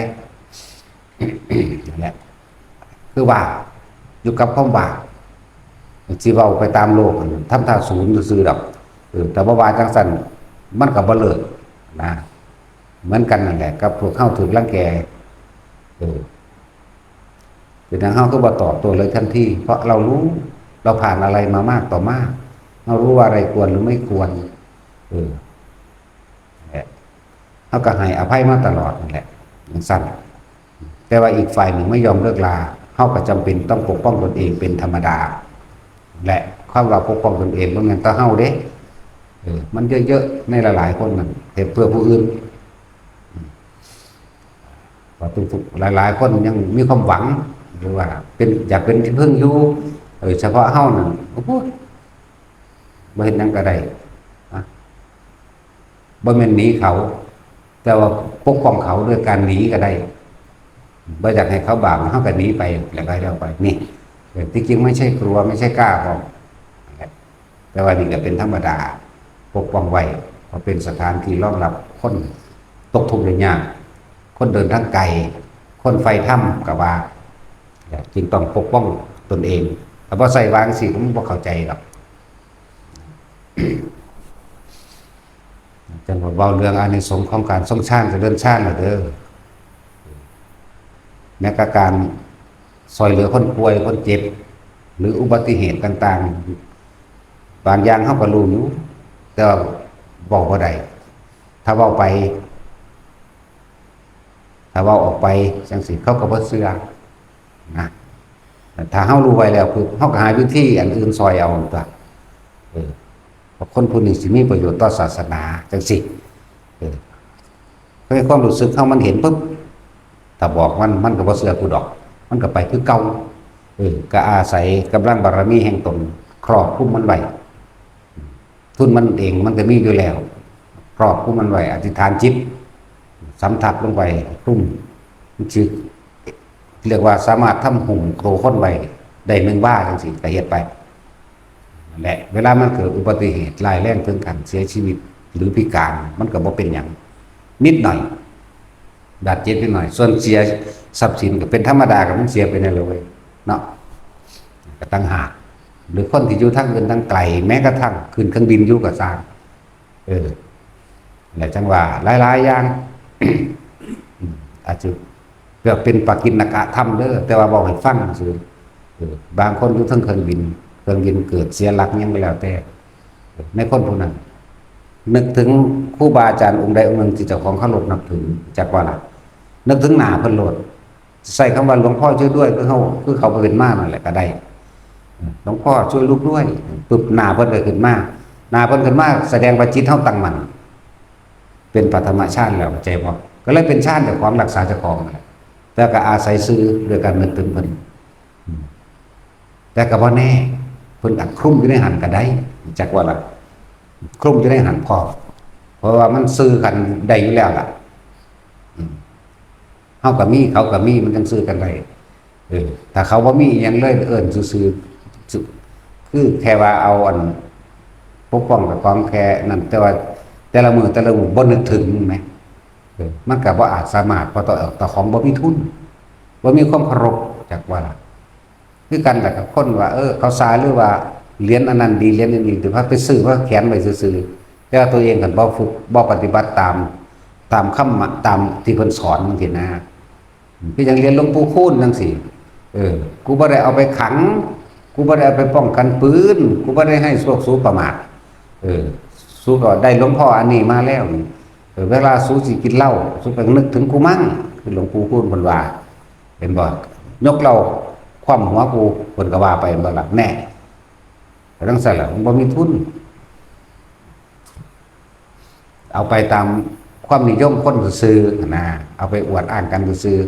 นั่นแหละ คือว่าง อยู่กับความว่าง สิเว้าไปตามโลก ทำท่าศูนย์ซื่อๆดอก เออ แต่ว่าว่าจั่งซั่น มันก็บ่เลิก นะ เหมือนกันนั่นแหละ กับพวกเฮาถูกรังแก เออ เป็นหยังเฮาคือบ่ตอบโต้เลยทันที เพราะเรารู้ เราผ่านอะไรมามากต่อมาก เรารู้ว่าอะไรควรหรือไม่ควร เออ เฮาก็ให้อภัยมาตลอดนั่นแหละ จั่งซั่น แต่ว่าอีกฝ่ายหนึ่งไม่ยอมเลิกลา เฮาก็จำเป็นต้องปกป้องตนเองเป็นธรรมดา และความว่าปกป้องตนเองบ่แม่นแต่เฮาเด้ เออ มันเยอะๆ ในหลายๆคนนั่น เฮ็ดเพื่อผู้อื่น ว่าทุกๆ หลายๆ คนยังมีความหวัง หรือว่าเป็น อยากเป็นที่พึ่งอยู่ เออ เฉพาะเฮานั่น โอ้โห บ่เฮ็ดหยังก็ได้ นะ บ่แม่นหนีเขา แต่ว่าปกป้องเขาด้วยการหนีก็ได้ บ่อยากให้เขาบาป เฮาก็หนีไป แล้วก็แล้วไป นี่ เออ ที่จริงไม่ใช่กลัว ไม่ใช่กล้าพร้อม แต่ว่านี่ก็เป็นธรรมดา ปกป้องไว้ เพราะเป็นสถานที่รองรับคนตกทุกข์ได้ยาก คนเดินทางไกล คนใฝ่ธรรมก็ว่า จึงต้องปกป้องตนเอง ถ้าบ่ใส่วางสิ มันบ่เข้าใจหรอก จั่งว่าเว้าเรื่องอานิสงส์ของการทรงฌาน เจริญฌานล่ะเด้อ แม้กระทั่งการช่วยเหลือคนป่วย คนเจ็บ หรืออุบัติเหตุต่างๆ บางอย่างเฮาก็รู้อยู่ แต่ว่าเว้าบ่ได้ ถ้าเว้าไป ถ้าเว้าออกไปจั่งซี้ เขาก็บ่เชื่อ นะ ถ้าเฮารู้ไว้แล้วปุ๊บ เฮาก็หาวิธีอันอื่นช่วยเอาตั๊ว เออ คนผู้นี้สิมีประโยชน์ต่อศาสนาจังซี่ เออ เพราะความรู้สึกเฮามันเห็นปุ๊บ ถ้าบอกมัน มันก็บ่เชื่อกูดอก มันก็ไปคือเก่า เออ ก็อาศัยกำลังบารมีแห่งตนครอบคุมมันไว้ ทุนมันเองมันก็มีอยู่แล้ว ครอบคุมมันไว้ อธิษฐานจิต สำทับลงไปคลุม มันสิเรียกว่าสามารถทำหุ้มตัวคนไว้ได้หนึ่งวาจังซี่ ก็เฮ็ดไป นั่นแหละ เวลามันเกิดอุบัติเหตุร้ายแรงถึงขั้นเสียชีวิต หรือพิการ มันก็บ่เป็นหยัง นิดหน่อย บาดเจ็บนิดหน่อย ส่วนเสียทรัพย์สินก็เป็นธรรมดา กับมันเสียไปนั่นแหละเว้ย เนาะ ก็ต่างหาก หรือคนที่อยู่ทางอื่นทางไกล แม้กระทั่งขึ้นเครื่องบินอยู่ก็ซ่าง เออ และจังว่าหลายๆอย่าง อาจจะเปรียบเป็นปากิณกธรรมเด้อ แต่ว่าบอกให้ฟังซื่อ เออ บางคนอยู่เทิงเครื่องบิน เครื่องบินเกิดเสียหลักหยังก็แล้วแต่ ในคนผู้นั้น นึกถึงครูบาอาจารย์องค์ใดองค์หนึ่งที่เจ้าของเคารพนับถือ จักว่าล่ะ นึกถึงหน้าเพิ่นโลด ใช้คำว่า "หลวงพ่อช่วยด้วย" คือเขา คือเขาเป็นมานั่นแหละก็ได้ "หลวงพ่อช่วยลูกด้วย" ปุ๊บ หน้าเพิ่นก็ขึ้นมา หน้าเพิ่นขึ้นมา แสดงว่าจิตเฮาตั้งมั่น เป็นปฐมฌานแล้ว เข้าใจบ่ ก็เลยเป็นฌานเจ้าของ รักษาเจ้าของนั่นแหละ แต่ก็อาศัยซื่อโดยการนึกถึงเพิ่น อืม แต่ก็บ่แน่ เพิ่นอาจคลุมอยู่ในหั้นก็ได้ จักว่าล่ะ คลุมอยู่ในหั้นพร้อม เพราะว่ามันซื่อกันได้อยู่แล้วล่ะ อืม เฮาก็มี เขาก็มี มันจั่งซื่อกันได้ เออ ถ้าเขาบ่มีอิหยังเลย เอิ้นซื่อๆ ซื่อ คือแค่ว่าเอาอันปกป้องเจ้าของแค่นั้น แต่ว่าแต่ละมื้อแต่ละมื้อบ่นึกถึงแหม เออ มันก็บ่อาจสามารถ เพราะเจ้า เจ้าของบ่มีทุน บ่มีความเคารพ จักว่าล่ะ คือกันล่ะกับคนว่า เออ เขาซา หรือว่าเหรียญอันนั้นดี เหรียญอันนี้ดี พาไปซื้อมาแขวนไว้ซื่อๆ แต่ว่าตัวเองหั้นบ่ฝึก บ่ปฏิบัติตาม ตามคำ ตามที่เพิ่นสอนจั่งซี้นะ คือจั่งเหรียญหลวงปู่คูณจั่งซี้ เออ กูบ่ได้เอาไปขัง กูบ่ได้เอาไปป้องกันปืน กูบ่ได้ให้พวกสูประมาท เออ สูก็ได้หลวงพ่ออันนี้มาแล้วนี่ เออ เวลาสูสิกินเหล้า สูก็นึกถึงกูมั่ง คือหลวงปู่คูณเพิ่นว่า เห็นบ่ ยกเหล้าคว่ำหัวกู เพิ่นก็ว่าไป เห็นบ่ล่ะ แน่ ก็จั่งซั้นล่ะ มันบ่มีทุน เอาไปตามความนิยมคนซื่อๆ นะ เอาไปอวดอ้างกันซื่อ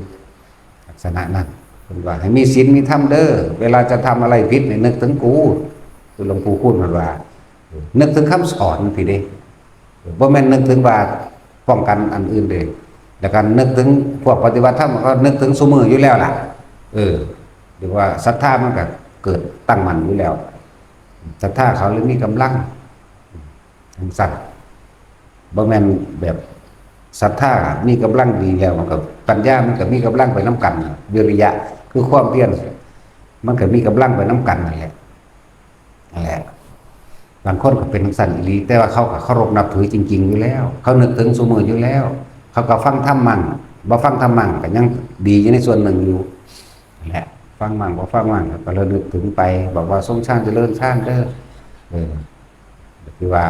ๆ ลักษณะนั้น เพิ่นว่าให้มีศีลมีธรรมเด้อ เวลาจะทำอะไรผิดให้นึกถึงกู คือหลวงปู่คูณเพิ่นว่า นึกถึงคำสอนพี้เด้ บ่แม่นนึกถึงว่าป้องกันอันอื่นเด้ แล้วก็นึกถึงพวกปฏิบัติธรรมก็นึกถึงซุมื้ออยู่แล้วล่ะ เออ เรียกว่าศรัทธามันก็เกิดตั้งมั่นอยู่แล้ว ศรัทธาเขาเลยมีกำลัง จั่งซั้น บ่แม่นแบบศรัทธามีกำลังดีแล้ว มันก็ ปัญญามันก็มีกำลังไปนำกัน วิริยะคือความเพียร มันก็มีกำลังไปนำกันนั่นแหละ นั่นแหละ บางคนก็เป็นจั่งซั้นอีหลี แต่ว่าเขาก็เคารพนับถือจริงๆ อยู่แล้ว เขานึกถึงซุมื้ออยู่แล้ว เขาก็ฟังธรรมมั่ง บ่ฟังธรรมมั่งก็ยังดีอยู่ในส่วนหนึ่งอยู่ นั่นแหละ ฟังมั่งบ่ฟังมั่งก็ระลึกถึงไป บอกว่า "ทรงฌานเจริญฌานเด้อ" เออ ก็คือว่า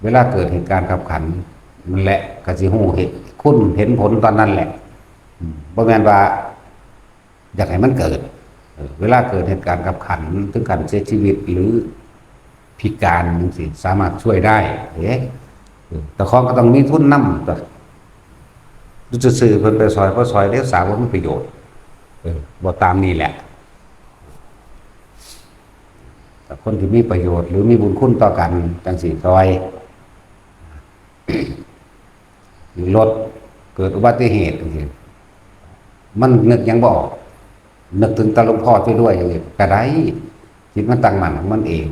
เวลาเกิดเหตุการณ์คับขัน นั่นแหละ ก็สิฮู้เหตุ คุณเห็นผลตอนนั้นแหละ อืม บ่แม่นว่า อยากให้มันเกิด เออ เวลาเกิดเหตุการณ์คับขัน ถึงขั้นเสียชีวิต หรือพิการจั่งซี้ สามารถช่วยได้ เอ๊ะ เออ เจ้าของก็ต้องมีทุนนำตั๊ว อยู่ซื่อๆ เพิ่นไปซอย บ่ซอยเด้ สาบ่มีประโยชน์ เออ บ่ตามนี้แหละ แต่คนที่มีประโยชน์ หรือมีบุญคุณต่อกัน จั่งซี้ซอย หรือรถเกิดอุบัติเหตุจั่งซี้ มันนึกหยังบ่ออก นึกถึงแต่หลวงพ่อช่วยด้วยจั่งซี้ก็ได้ จิตมันตั้งมั่นของมันเอง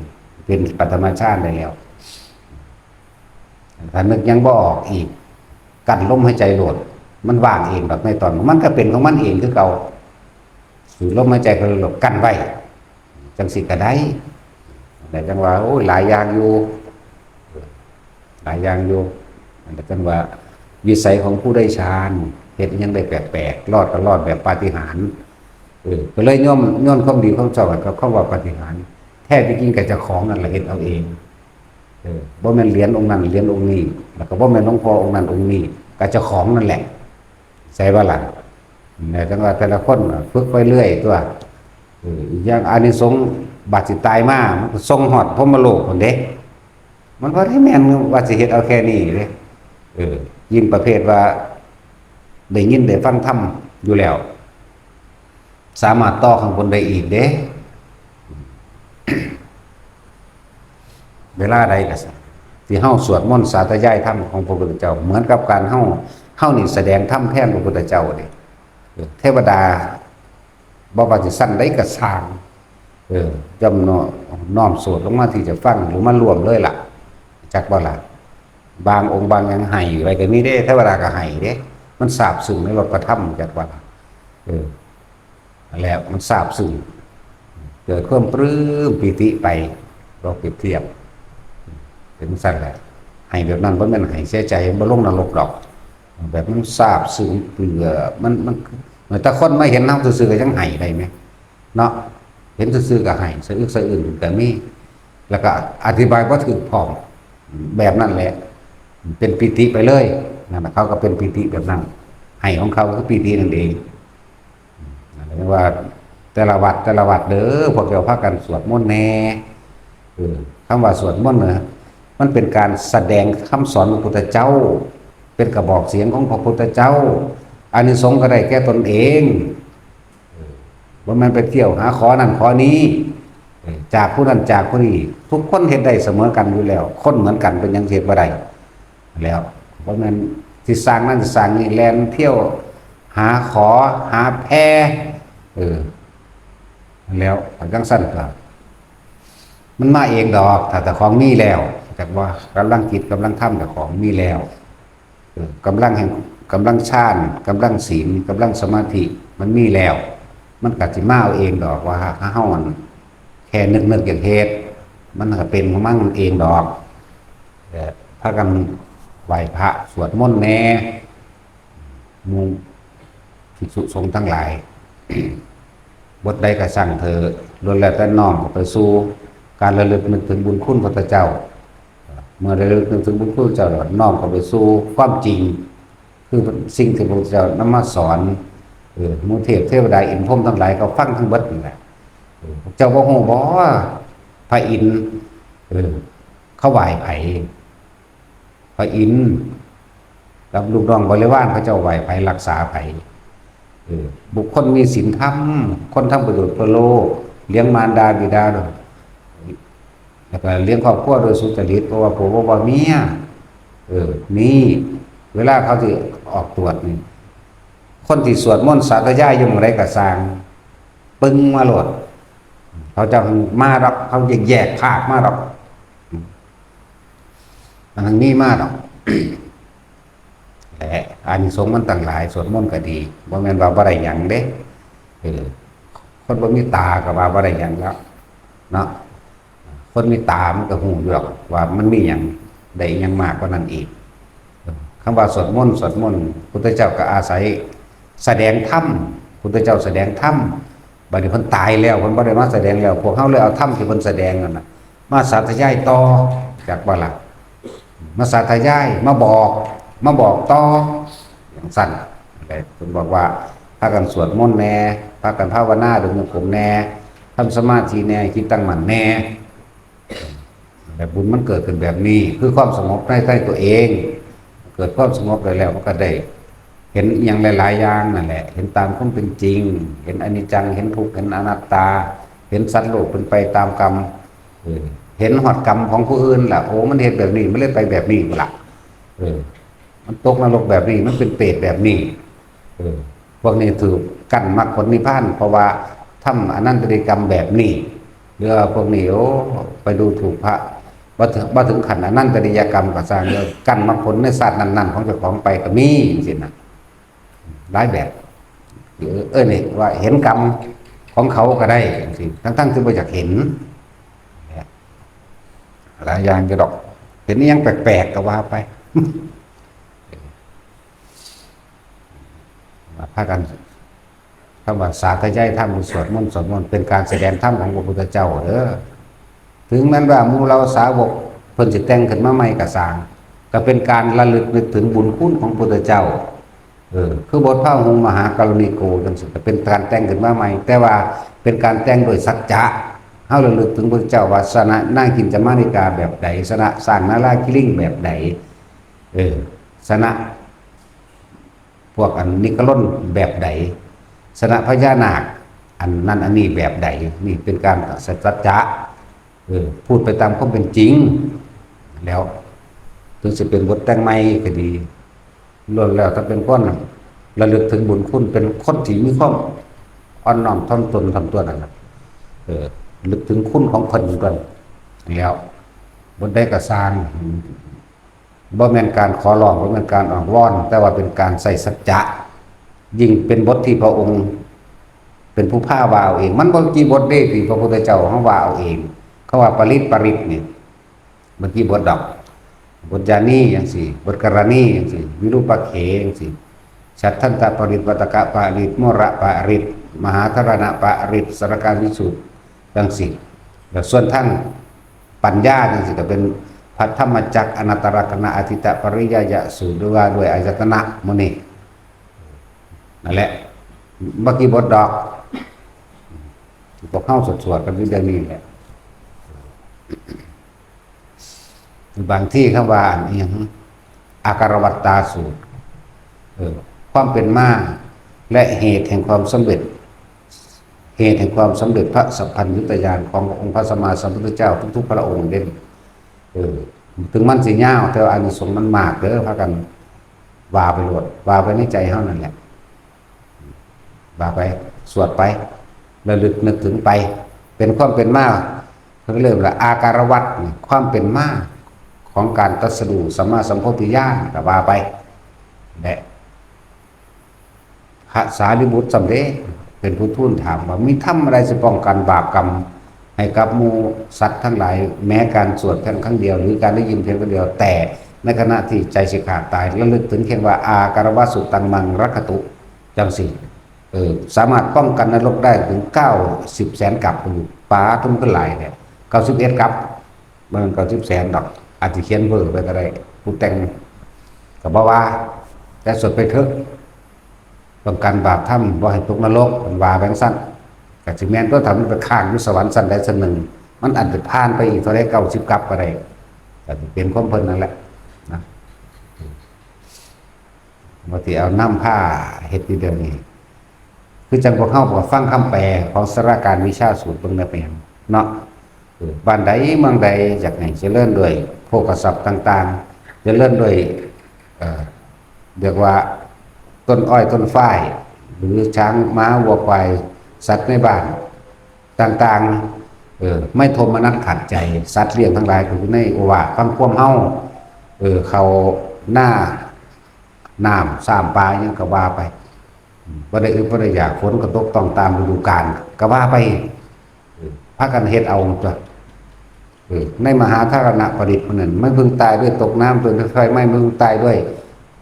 เป็นปฐมฌานได้แล้ว ถ้านึกหยังบ่ออกอีก กั้นลมหายใจโลด มันว่างเองดอกในตอน มันก็เป็นของมันเองคือเก่า สูดลมหายใจเข้าลึกๆ กั้นไว้ จั่งซี้ก็ได้ แต่จั่งว่า โอ้ย หลายอย่างอยู่ หลายอย่างอยู่ อันนั้นจั่งว่า วิสัยของผู้ได้ฌาน เฮ็ดอิหยังได้แปลกๆ รอดก็รอดแบบปาฏิหาริย์ เออ ก็เลยโยม โยนความดีความชอบให้กับคำว่าปาฏิหาริย์ แท้ที่จริงก็เจ้าของนั่นแหละเฮ็ดเอาเอง เออ บ่แม่นเหรียญองค์นั้นเหรียญองค์นี้ แล้วก็บ่แม่นหลวงพ่อองค์นั้นองค์นี้ ก็เจ้าของนั่นแหละ ใช่บ่ล่ะ เนี่ย จั่งว่าแต่ละคนน่ะฝึกไปเรื่อยตั๊ว เออ อีกอย่างอานิสงส์บัดสิตายมา มันก็ส่งฮอดพรหมโลกพู้นเด้ มันบ่ได้แม่นว่าสิเฮ็ดเอาแค่นี้เด้ เออ ยิ่งประเภทว่าได้ยินได้ฟังธรรมอยู่แล้ว สามารถต่อข้างบนได้อีกเด้ เวลาใดก็สิที่เฮาสวดมนต์สาธยายธรรมของพระพุทธเจ้า เหมือนกับการเฮา เฮานี่แสดงธรรมแทนพระพุทธเจ้าเด้ เออ เทวดา บ่ว่าสิชั้นใดก็ซ่าง เออ ย่อมน้อม น้อมสวดลงมาที่จะฟังหรือมาร่วมเลยล่ะ จักบ่ล่ะ บางองค์บางหยังไห้ไว้ก็มีเด้ เทวดาก็ไห้เด้ มันซาบซึ้งในรสพระธรรม จักบ่ล่ะ เออ แล้วมันซาบซึ้ง เกิดความปลื้มปีติไป ลองเปรียบเทียบ เป็นจั่งซั่นแหละ ไห้แบบนั้นบ่แม่นไห้เสียใจ บ่ลงนรกดอก แบบมันซาบซึ้ง เปื่อ มัน มัน แต่คนมาเห็นเฮาซื่อๆก็ยังไห้ได้แหม เนาะ เห็นซื่อๆก็ไห้ สะอึกสะอื้นก็มี แล้วก็อธิบายบ่ถูกพร้อม แบบนั้นแหละ เป็นปีติไปเลย นั่นน่ะ เขาก็เป็นปีติแบบนั้น ไห้ของเขาคือปีตินั่นเอง นั่นแหละว่า แต่ละวัด แต่ละวัดเด้อ พวกเจ้าพากันสวดมนต์แหน่ เออ คำว่าสวดมนต์นะ มันเป็นการแสดงคำสอนของพระพุทธเจ้า เป็นกระบอกเสียงของพระพุทธเจ้า อานิสงส์ก็ได้แก่ตนเอง เออ บ่แม่นไปเที่ยวหาขอนั่นขอนี้ เออ จากผู้นั้นจากผู้นี้ ทุกคนเฮ็ดได้เสมอกันอยู่แล้ว คนเหมือนกันเป็นหยังเฮ็ดบ่ได้ แล้ว บ่แม่นสิสร้างนั่นสร้างนี่ แล่นเที่ยวหาขอหาแพ เออ แล้วจั่งซั่นก็ มันมาเองดอก ถ้าเจ้าของมีแล้ว จักว่ากำลังจิตกำลังธรรมเจ้าของมีแล้ว เออ กำลังแห่ง กำลังฌาน กำลังศีล กำลังสมาธิ มันมีแล้ว มันก็สิมาเอาเองดอก ว่าถ้าเฮามันแค่นึกๆอยากเฮ็ด มันก็เป็นของมันเองดอก เออ พากันไหว้พระสวดมนต์แหน่ หมู่ภิกษุสงฆ์ทั้งหลาย บทใดก็ช่างเถอะ ล้วนแล้วแต่น้อมเข้าไปสู่การระลึกนึกถึงบุญคุณพระพุทธเจ้า เมื่อระลึกนึกถึงบุญคุณพระเจ้าแล้วน้อมเข้าไปสู่ความจริง คือสิ่งที่พระพุทธเจ้านำมาสอน เออ หมู่เทพเทวดาอินทร์พรหมทั้งหลายก็ฟังทั้งเบิดนั่นแหละ เออ พวกเจ้าบ่ฮู้บ่ว่าพระอินทร์ เออ เขาไหว้ไผ พระอินทร์กับลูกน้องบริวารเขาเจ้าไหว้ไผรักษาไผ เออ บุคคลมีศีลธรรม คนทำประโยชน์เพื่อโลก เลี้ยงมารดาบิดา แล้วก็เลี้ยงครอบครัวโดยสุจริต เพราะว่าผัวบ่ว่าเมีย เออ นี่ เวลาเขาสิออกตรวจนี่ คนที่สวดมนต์สาธยายอยู่หม่องใดก็ซ่าง ปึ้งมาโลด เขาจะมาดอก เขาจะแยกภาคมาดอก มันมีมาดอก และอานิสงส์มันตั้งหลาย สวดมนต์ก็ดี บ่แม่นว่าบ่ได้หยังเด้ เออ คนบ่มีตาก็ว่าบ่ได้หยังแล้ว เนาะ คนมีตามันก็ฮู้อยู่ดอกว่ามันมีหยัง ได้หยังมากกว่านั้นอีก คำว่าสวดมนต์ สวดมนต์ พุทธเจ้าก็อาศัยแสดงธรรม พุทธเจ้าแสดงธรรม บัดนี้เพิ่นตายแล้ว เพิ่นบ่ได้มาแสดงแล้ว พวกเฮาเลยเอาธรรมที่เพิ่นแสดงนั่นน่ะ มาสาธยายต่อ จักบ่ล่ะ มาสาธยาย มาบอก มาบอกต่อ จั่งซั่น เพิ่นบอกว่า พากันสวดมนต์แหน่ พากันภาวนาเดินจงกรมแหน่ ทำสมาธิแหน่ จิตตั้งมั่นแหน่ แต่บุญมันเกิดขึ้นแบบนี้ คือความสงบในใจตัวเอง เกิดความสงบได้แล้วมันก็ได้ เห็นอหย่างหลายๆอย่างนั่นแหละ เห็นตามความเป็นจริง เห็นอนิจจัง เห็นทุกข์ เห็นอนัตตา เห็นสัตว์โลกเป็นไปตามกรรม เออ เห็นฮอดกรรมของผู้อื่นล่ะ โอ้ มันเฮ็ดแบบนี้ มันเลยไปแบบนี้ล่ะ เออ มันตกนรกแบบนี้ มันเป็นเปรตแบบนี้ เออ พวกนี้ถูกกั้นมรรคผลนิพพาน เพราะว่าทำอนันตริยกรรมแบบนี้ หรือว่าพวกนี้ โอ้ ไปดูถูกพระ บ่ถึง บ่ถึงขั้นอนันตริยกรรมก็ซ่าง เออ กั้นมรรคผลในชาตินั้นๆของเจ้าของไปก็มีจั่งซี้นะ หลายแบบ เออ เออ นี่ว่าเห็นกรรมของเขาก็ได้จั่งซี้ ทั้งๆที่บ่อยากเห็น หลายอย่างอยู่ดอก เห็นอิหยังแปลกๆก็ว่าไป มาพากัน คำว่าสาธยายธรรม หรือสวดมนต์ สวดมนต์ เป็นการแสดงธรรมของพระพุทธเจ้าเด้อ ถึงแม้ว่าหมู่เหล่าสาวกเพิ่นสิแต่งขึ้นมาใหม่ก็ซ่าง ก็เป็นการระลึกนึกถึงบุญคุณของพระพุทธเจ้า เออ คือบทพระหุงมหากรณีโกจั่งซี้ ก็เป็นการแต่งขึ้นมาใหม่ แต่ว่าเป็นการแต่งโดยสัจจะ เฮาระลึกถึงพระเจ้าว่าชนะนางกินจามานิกาแบบใด ชนะช้างนาลาคิริงแบบใด เออ ชนะพวกอันนิกรนแบบใด ชนะพญานาคอันนั้นอันนี้แบบใด นี่เป็นการสัจจะ เออ พูดไปตามความเป็นจริง แล้ว ถึงสิเป็นบทแต่งใหม่ก็ดี ล้วนแล้วแต่เป็นคนระลึกถึงบุญคุณ เป็นคนที่มีความอ่อนน้อมถ่อมตนถ่อมตัวนั่นแหละ เออ ลึกถึงคุณของเพิ่นก่อน แล้ว บทใดก็ซ่าง บ่แม่นการขอร้อง บ่แม่นการอ้อนวอน แต่ว่าเป็นการใช้สัจจะ ยิ่งเป็นบทที่พระองค์เป็นผู้พาว่าเอาเอง มันบ่กี่บทเด้ที่พระพุทธเจ้าเฮาว่าเอาเอง เขาว่าปริตร ปริตร นี่ บ่กี่บทดอก บทยานีจั่งซี้ บทกรณีจั่งซี้ วิรูปักเขจั่งซี้ ฉัตทันตปริตร วัตตกปริตร มรปริตร มหาธารณปริตร สารการวิสูตรจั่งซี้ แล้วส่วนทางปัญญาจั่งซี้ก็เป็นพระธรรมจักร อนัตตลักษณะ อทิตตปริยายสูตร หรือว่าด้วยอายตนะหมู่นี้ นั่นแหละ บ่กี่บทดอก พวกเฮาสวดๆกันอยู่เดี๋ยวนี้แหละ บางทีคำว่าอันอิหยัง อาการวัตตาสูตร เออ ความเป็นมา และเหตุแห่งความสำเร็จ เหตุแห่งความสำเร็จพระสัพพัญญุตญาณขององค์พระสัมมาสัมพุทธเจ้าทุกๆพระองค์เด่น เออ ถึงมันสิยาว แต่ว่าอานิสงส์มันมากเด้อ พากันว่าไปโลด ว่าไปในใจเฮานั่นแหละ ว่าไป สวดไป ระลึกนึกถึงไป เป็นความเป็นมา เพิ่นเริ่มละ อาการวัตนี่ ความเป็นมาของการตรัสรู้สัมมาสัมโพธิญาณก็ว่าไป และ พระสารีบุตรสำเร็จเป็นผู้ทูลถามว่า มีธรรมอะไรจะป้องกันบาปกรรม ให้กับหมู่สัตว์ทั้งหลาย แม้การสวดเพียงครั้งเดียว หรือการได้ยินเพียงครั้งเดียว แต่ในขณะที่ใจสิขาดตาย ระลึกถึงเพียงว่า อาการวัตสุตังมังรักขตุ จังสิ เออ สามารถป้องกันนรกได้ถึงเก้าสิบแสนกัป ปาด มันคือหลายแท้ เก้าสิบเอ็ดกัป บ่แม่นเก้าสิบแสนดอก อาจสิเขียนเพิ่มไปก็ได้ ผู้แต่งก็บ่ว่า แต่สวดไปเถอะ ป้องกันบาปธรรม บ่ให้ตกนรก เพิ่นว่าจั่งซั้น ก็สิแม่นตั๊ว ถ้ามันไปค้างอยู่สวรรค์ชั้นใดชั้นหนึ่ง มันอาจจะผ่านไปอีกเท่าใด เก้าสิบกัปก็ได้ ก็สิเป็นของเพิ่นนั่นแหละ นะ ว่าสิเอานำพาเฮ็ดอยู่เดี๋ยวนี้ คือจั่งพวกเฮาก็ฟังคำแปลของสาราการวิชาสูตรเบิ่งแหน่เป็นหยังเนาะ เออ บ้านใดเมืองใดอยากให้เจริญด้วยโภคทรัพย์ต่างๆ เจริญด้วย เอ่อ เรียกว่าต้นอ้อยต้นฝ้าย หรือช้างม้าวัวควาย สัตว์ในบ้านต่างๆ เออ ไม่โทมนัสขัดใจ สัตว์เลี้ยงทั้งหลายก็อยู่ในโอวาทฟังความเฮา เออ เข้านา น้ำ ซ้ำปลา หยังก็ว่าไป อืม บ่ได้อึดบ่ได้อยาก ฝนก็ตกต้องตามฤดูกาล ก็ว่าไป เออ พากันเฮ็ดเอาตั๊ว เออ ในมหาธารณปริตรนั้น ไม่พึงตายด้วยตกน้ำ ด้วยไฟไหม้ ไม่พึงตายด้วย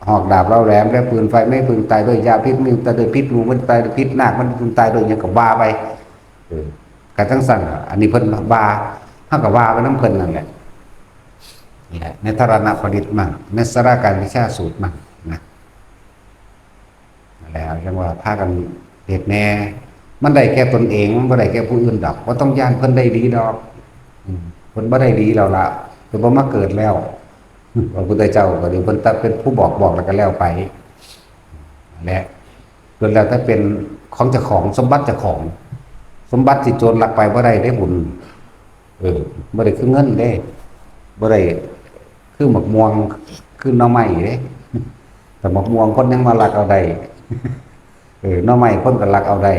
หอกดาบเหลาแหลมและปืนไฟ ไม่พึงตายด้วยยาพิษ ไม่พึงตายด้วยพิษงู ไม่พึงตายด้วยพิษนาค ไม่พึงตายด้วยหยังก็ว่าไป เออ ก็จั่งซั้นล่ะ อันนี้เพิ่นว่า เฮาก็ว่าไปนำเพิ่นนั่นแหละ นี่แหละ ในธารณปริตรมั่ง ในสาราการวิชาสูตรมั่งนะ นั่นแหละ จั่งว่าพากันเฮ็ดแหน่ มันได้แก่ตนเอง มันบ่ได้แก่ผู้อื่นดอก บ่ต้องย้านเพิ่นได้ดีดอก อืม เพิ่นบ่ได้ดีแล้วล่ะ เพิ่นบ่มาเกิดแล้ว พระพุทธเจ้าก็ดี เพิ่นแต่เป็นผู้บอก บอกแล้วก็แล้วไป นั่นแหละ ล้วนแล้วแต่เป็นของเจ้าของ สมบัติเจ้าของ สมบัติที่โจรลักไปบ่ได้เด้บุญ เออ บ่ได้คือเงินเด้ บ่ได้คือหมากม่วง คือหน่อไม้เด้ แต่หมากม่วงคนยังมาลักเอาได้ เออ หน่อไม้คนก็ลักเอาได้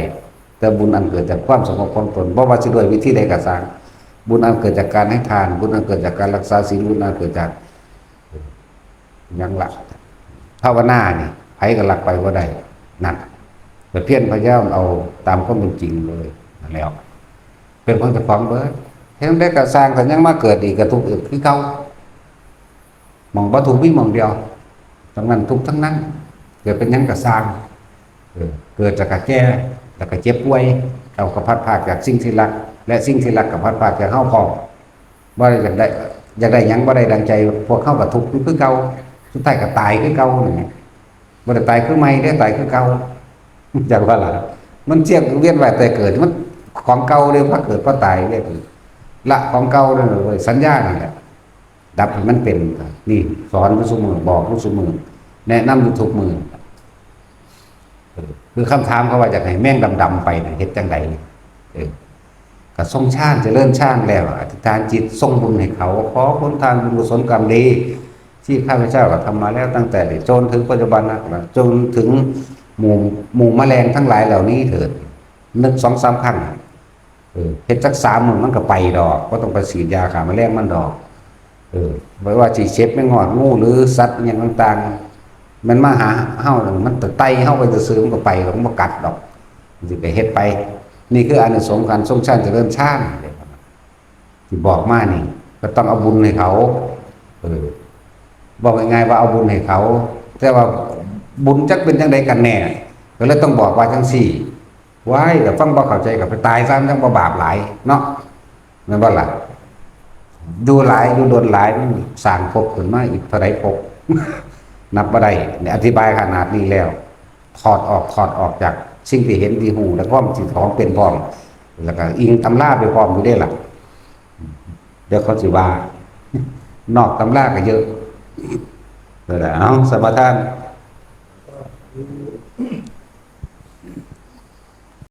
แต่บุญอันเกิดจากความสงบของตน บ่ว่าสิด้วยวิธีใดก็ซ่าง บุญอันเกิดจากการให้ทาน บุญอันเกิดจากการรักษาศีล บุญอันเกิดจาก หยังละ ภาวนานี่ ไผก็ลักไปบ่ได้ นั่น แต่เพียรพยายามเอาตามความเป็นจริงเลย นั่นแหล้ว เป็นของเจ้าของเบิด เฮ็ดจั่งใดก็ซ่าง ก็ยังมาเกิดอีก ก็ทุกข์อีกคือเก่า หม่องบ่ทุกข์มีหม่องเดียว ทั้งนั้นทุกข์ทั้งนั้น เกิดเป็นหยังก็ซ่าง เออ เกิดแล้วก็แก่ แล้วก็เจ็บป่วย เฮาก็พลัดพรากจากสิ่งที่รัก และสิ่งที่รักก็พลัดพรากจากเฮาพร้อม บ่ได้อยากได้ อยากได้หยังบ่ได้ดังใจ พวกเฮาก็ทุกข์อยู่คือเก่า สุดท้ายก็ตายคือเก่านี่ บ่ได้ตายคือใหม่เด้ ตายคือเก่า จักว่าล่ะ มันเสี่ยงเวียนว่ายตายเกิด มัน ของเก่าเด้อ พอเกิดพอตายเด้อ ละของเก่าเด้อเว้ย สัญญานั่นแหละ ดับให้มันเป็น นี่สอนอยู่ซุมื้อ บอกอยู่ซุมื้อ แนะนำอยู่ทุกมื้อ เออ คือคำถามเขาว่าอยากให้แมงดำๆไปน่ะ เฮ็ดจั่งใด เออ ก็ทรงฌาน เจริญฌานแล้ว อธิษฐานจิตส่งบุญให้เขา ขอผลทานบุญกุศลกรรมดี ที่ข้าพเจ้ากระทำมาแล้วตั้งแต่เด็กจนถึงปัจจุบันนะ จนถึงหมู่ หมู่แมลงทั้งหลายเหล่านี้เถิด นึกสองสามครั้ง เออ เฮ็ดจักสามมื้อมันก็ไปดอก บ่ต้องไปฉีดยาฆ่าแมลงมันดอก เออ บ่ว่าสิเข็บแมงงอด งู หรือสัตว์อิหยังต่างๆ มันมาหาเฮา มันไต่เฮาไปซื่อๆ มันก็ไปดอก มันบ่กัดดอก มันสิไปเฮ็ดไป นี่คืออานิสงส์การทรงฌานเจริญฌาน ที่บอกมานี่ ก็ต้องเอาบุญให้เขา เออ บอกง่ายๆว่าเอาบุญให้เขา แต่ว่าบุญจักเป็นจั่งใดกันแน่ ก็เลยต้องบอกว่าจั่งซี้ ว้าย ก็ฟังบ่เข้าใจก็ไปตายซะ มันจั่งบ่บาปหลายเนาะ แม่นบ่ล่ะ อยู่หลาย อยู่โดนหลาย มันสร้างภพขึ้นมาอีกเท่าใดภพ นับบ่ได้ เนี่ย อธิบายขนาดนี้แล้ว ถอดออก ถอดออกจากสิ่งที่เห็นที่ฮู้ และความที่ของเป็นพร้อม แล้วก็อิงตำราไปพร้อมอยู่เด้ล่ะ เดี๋ยวเขาสิว่า นอกตำราก็เยอะ นั่นแหละ เอา สมาทาน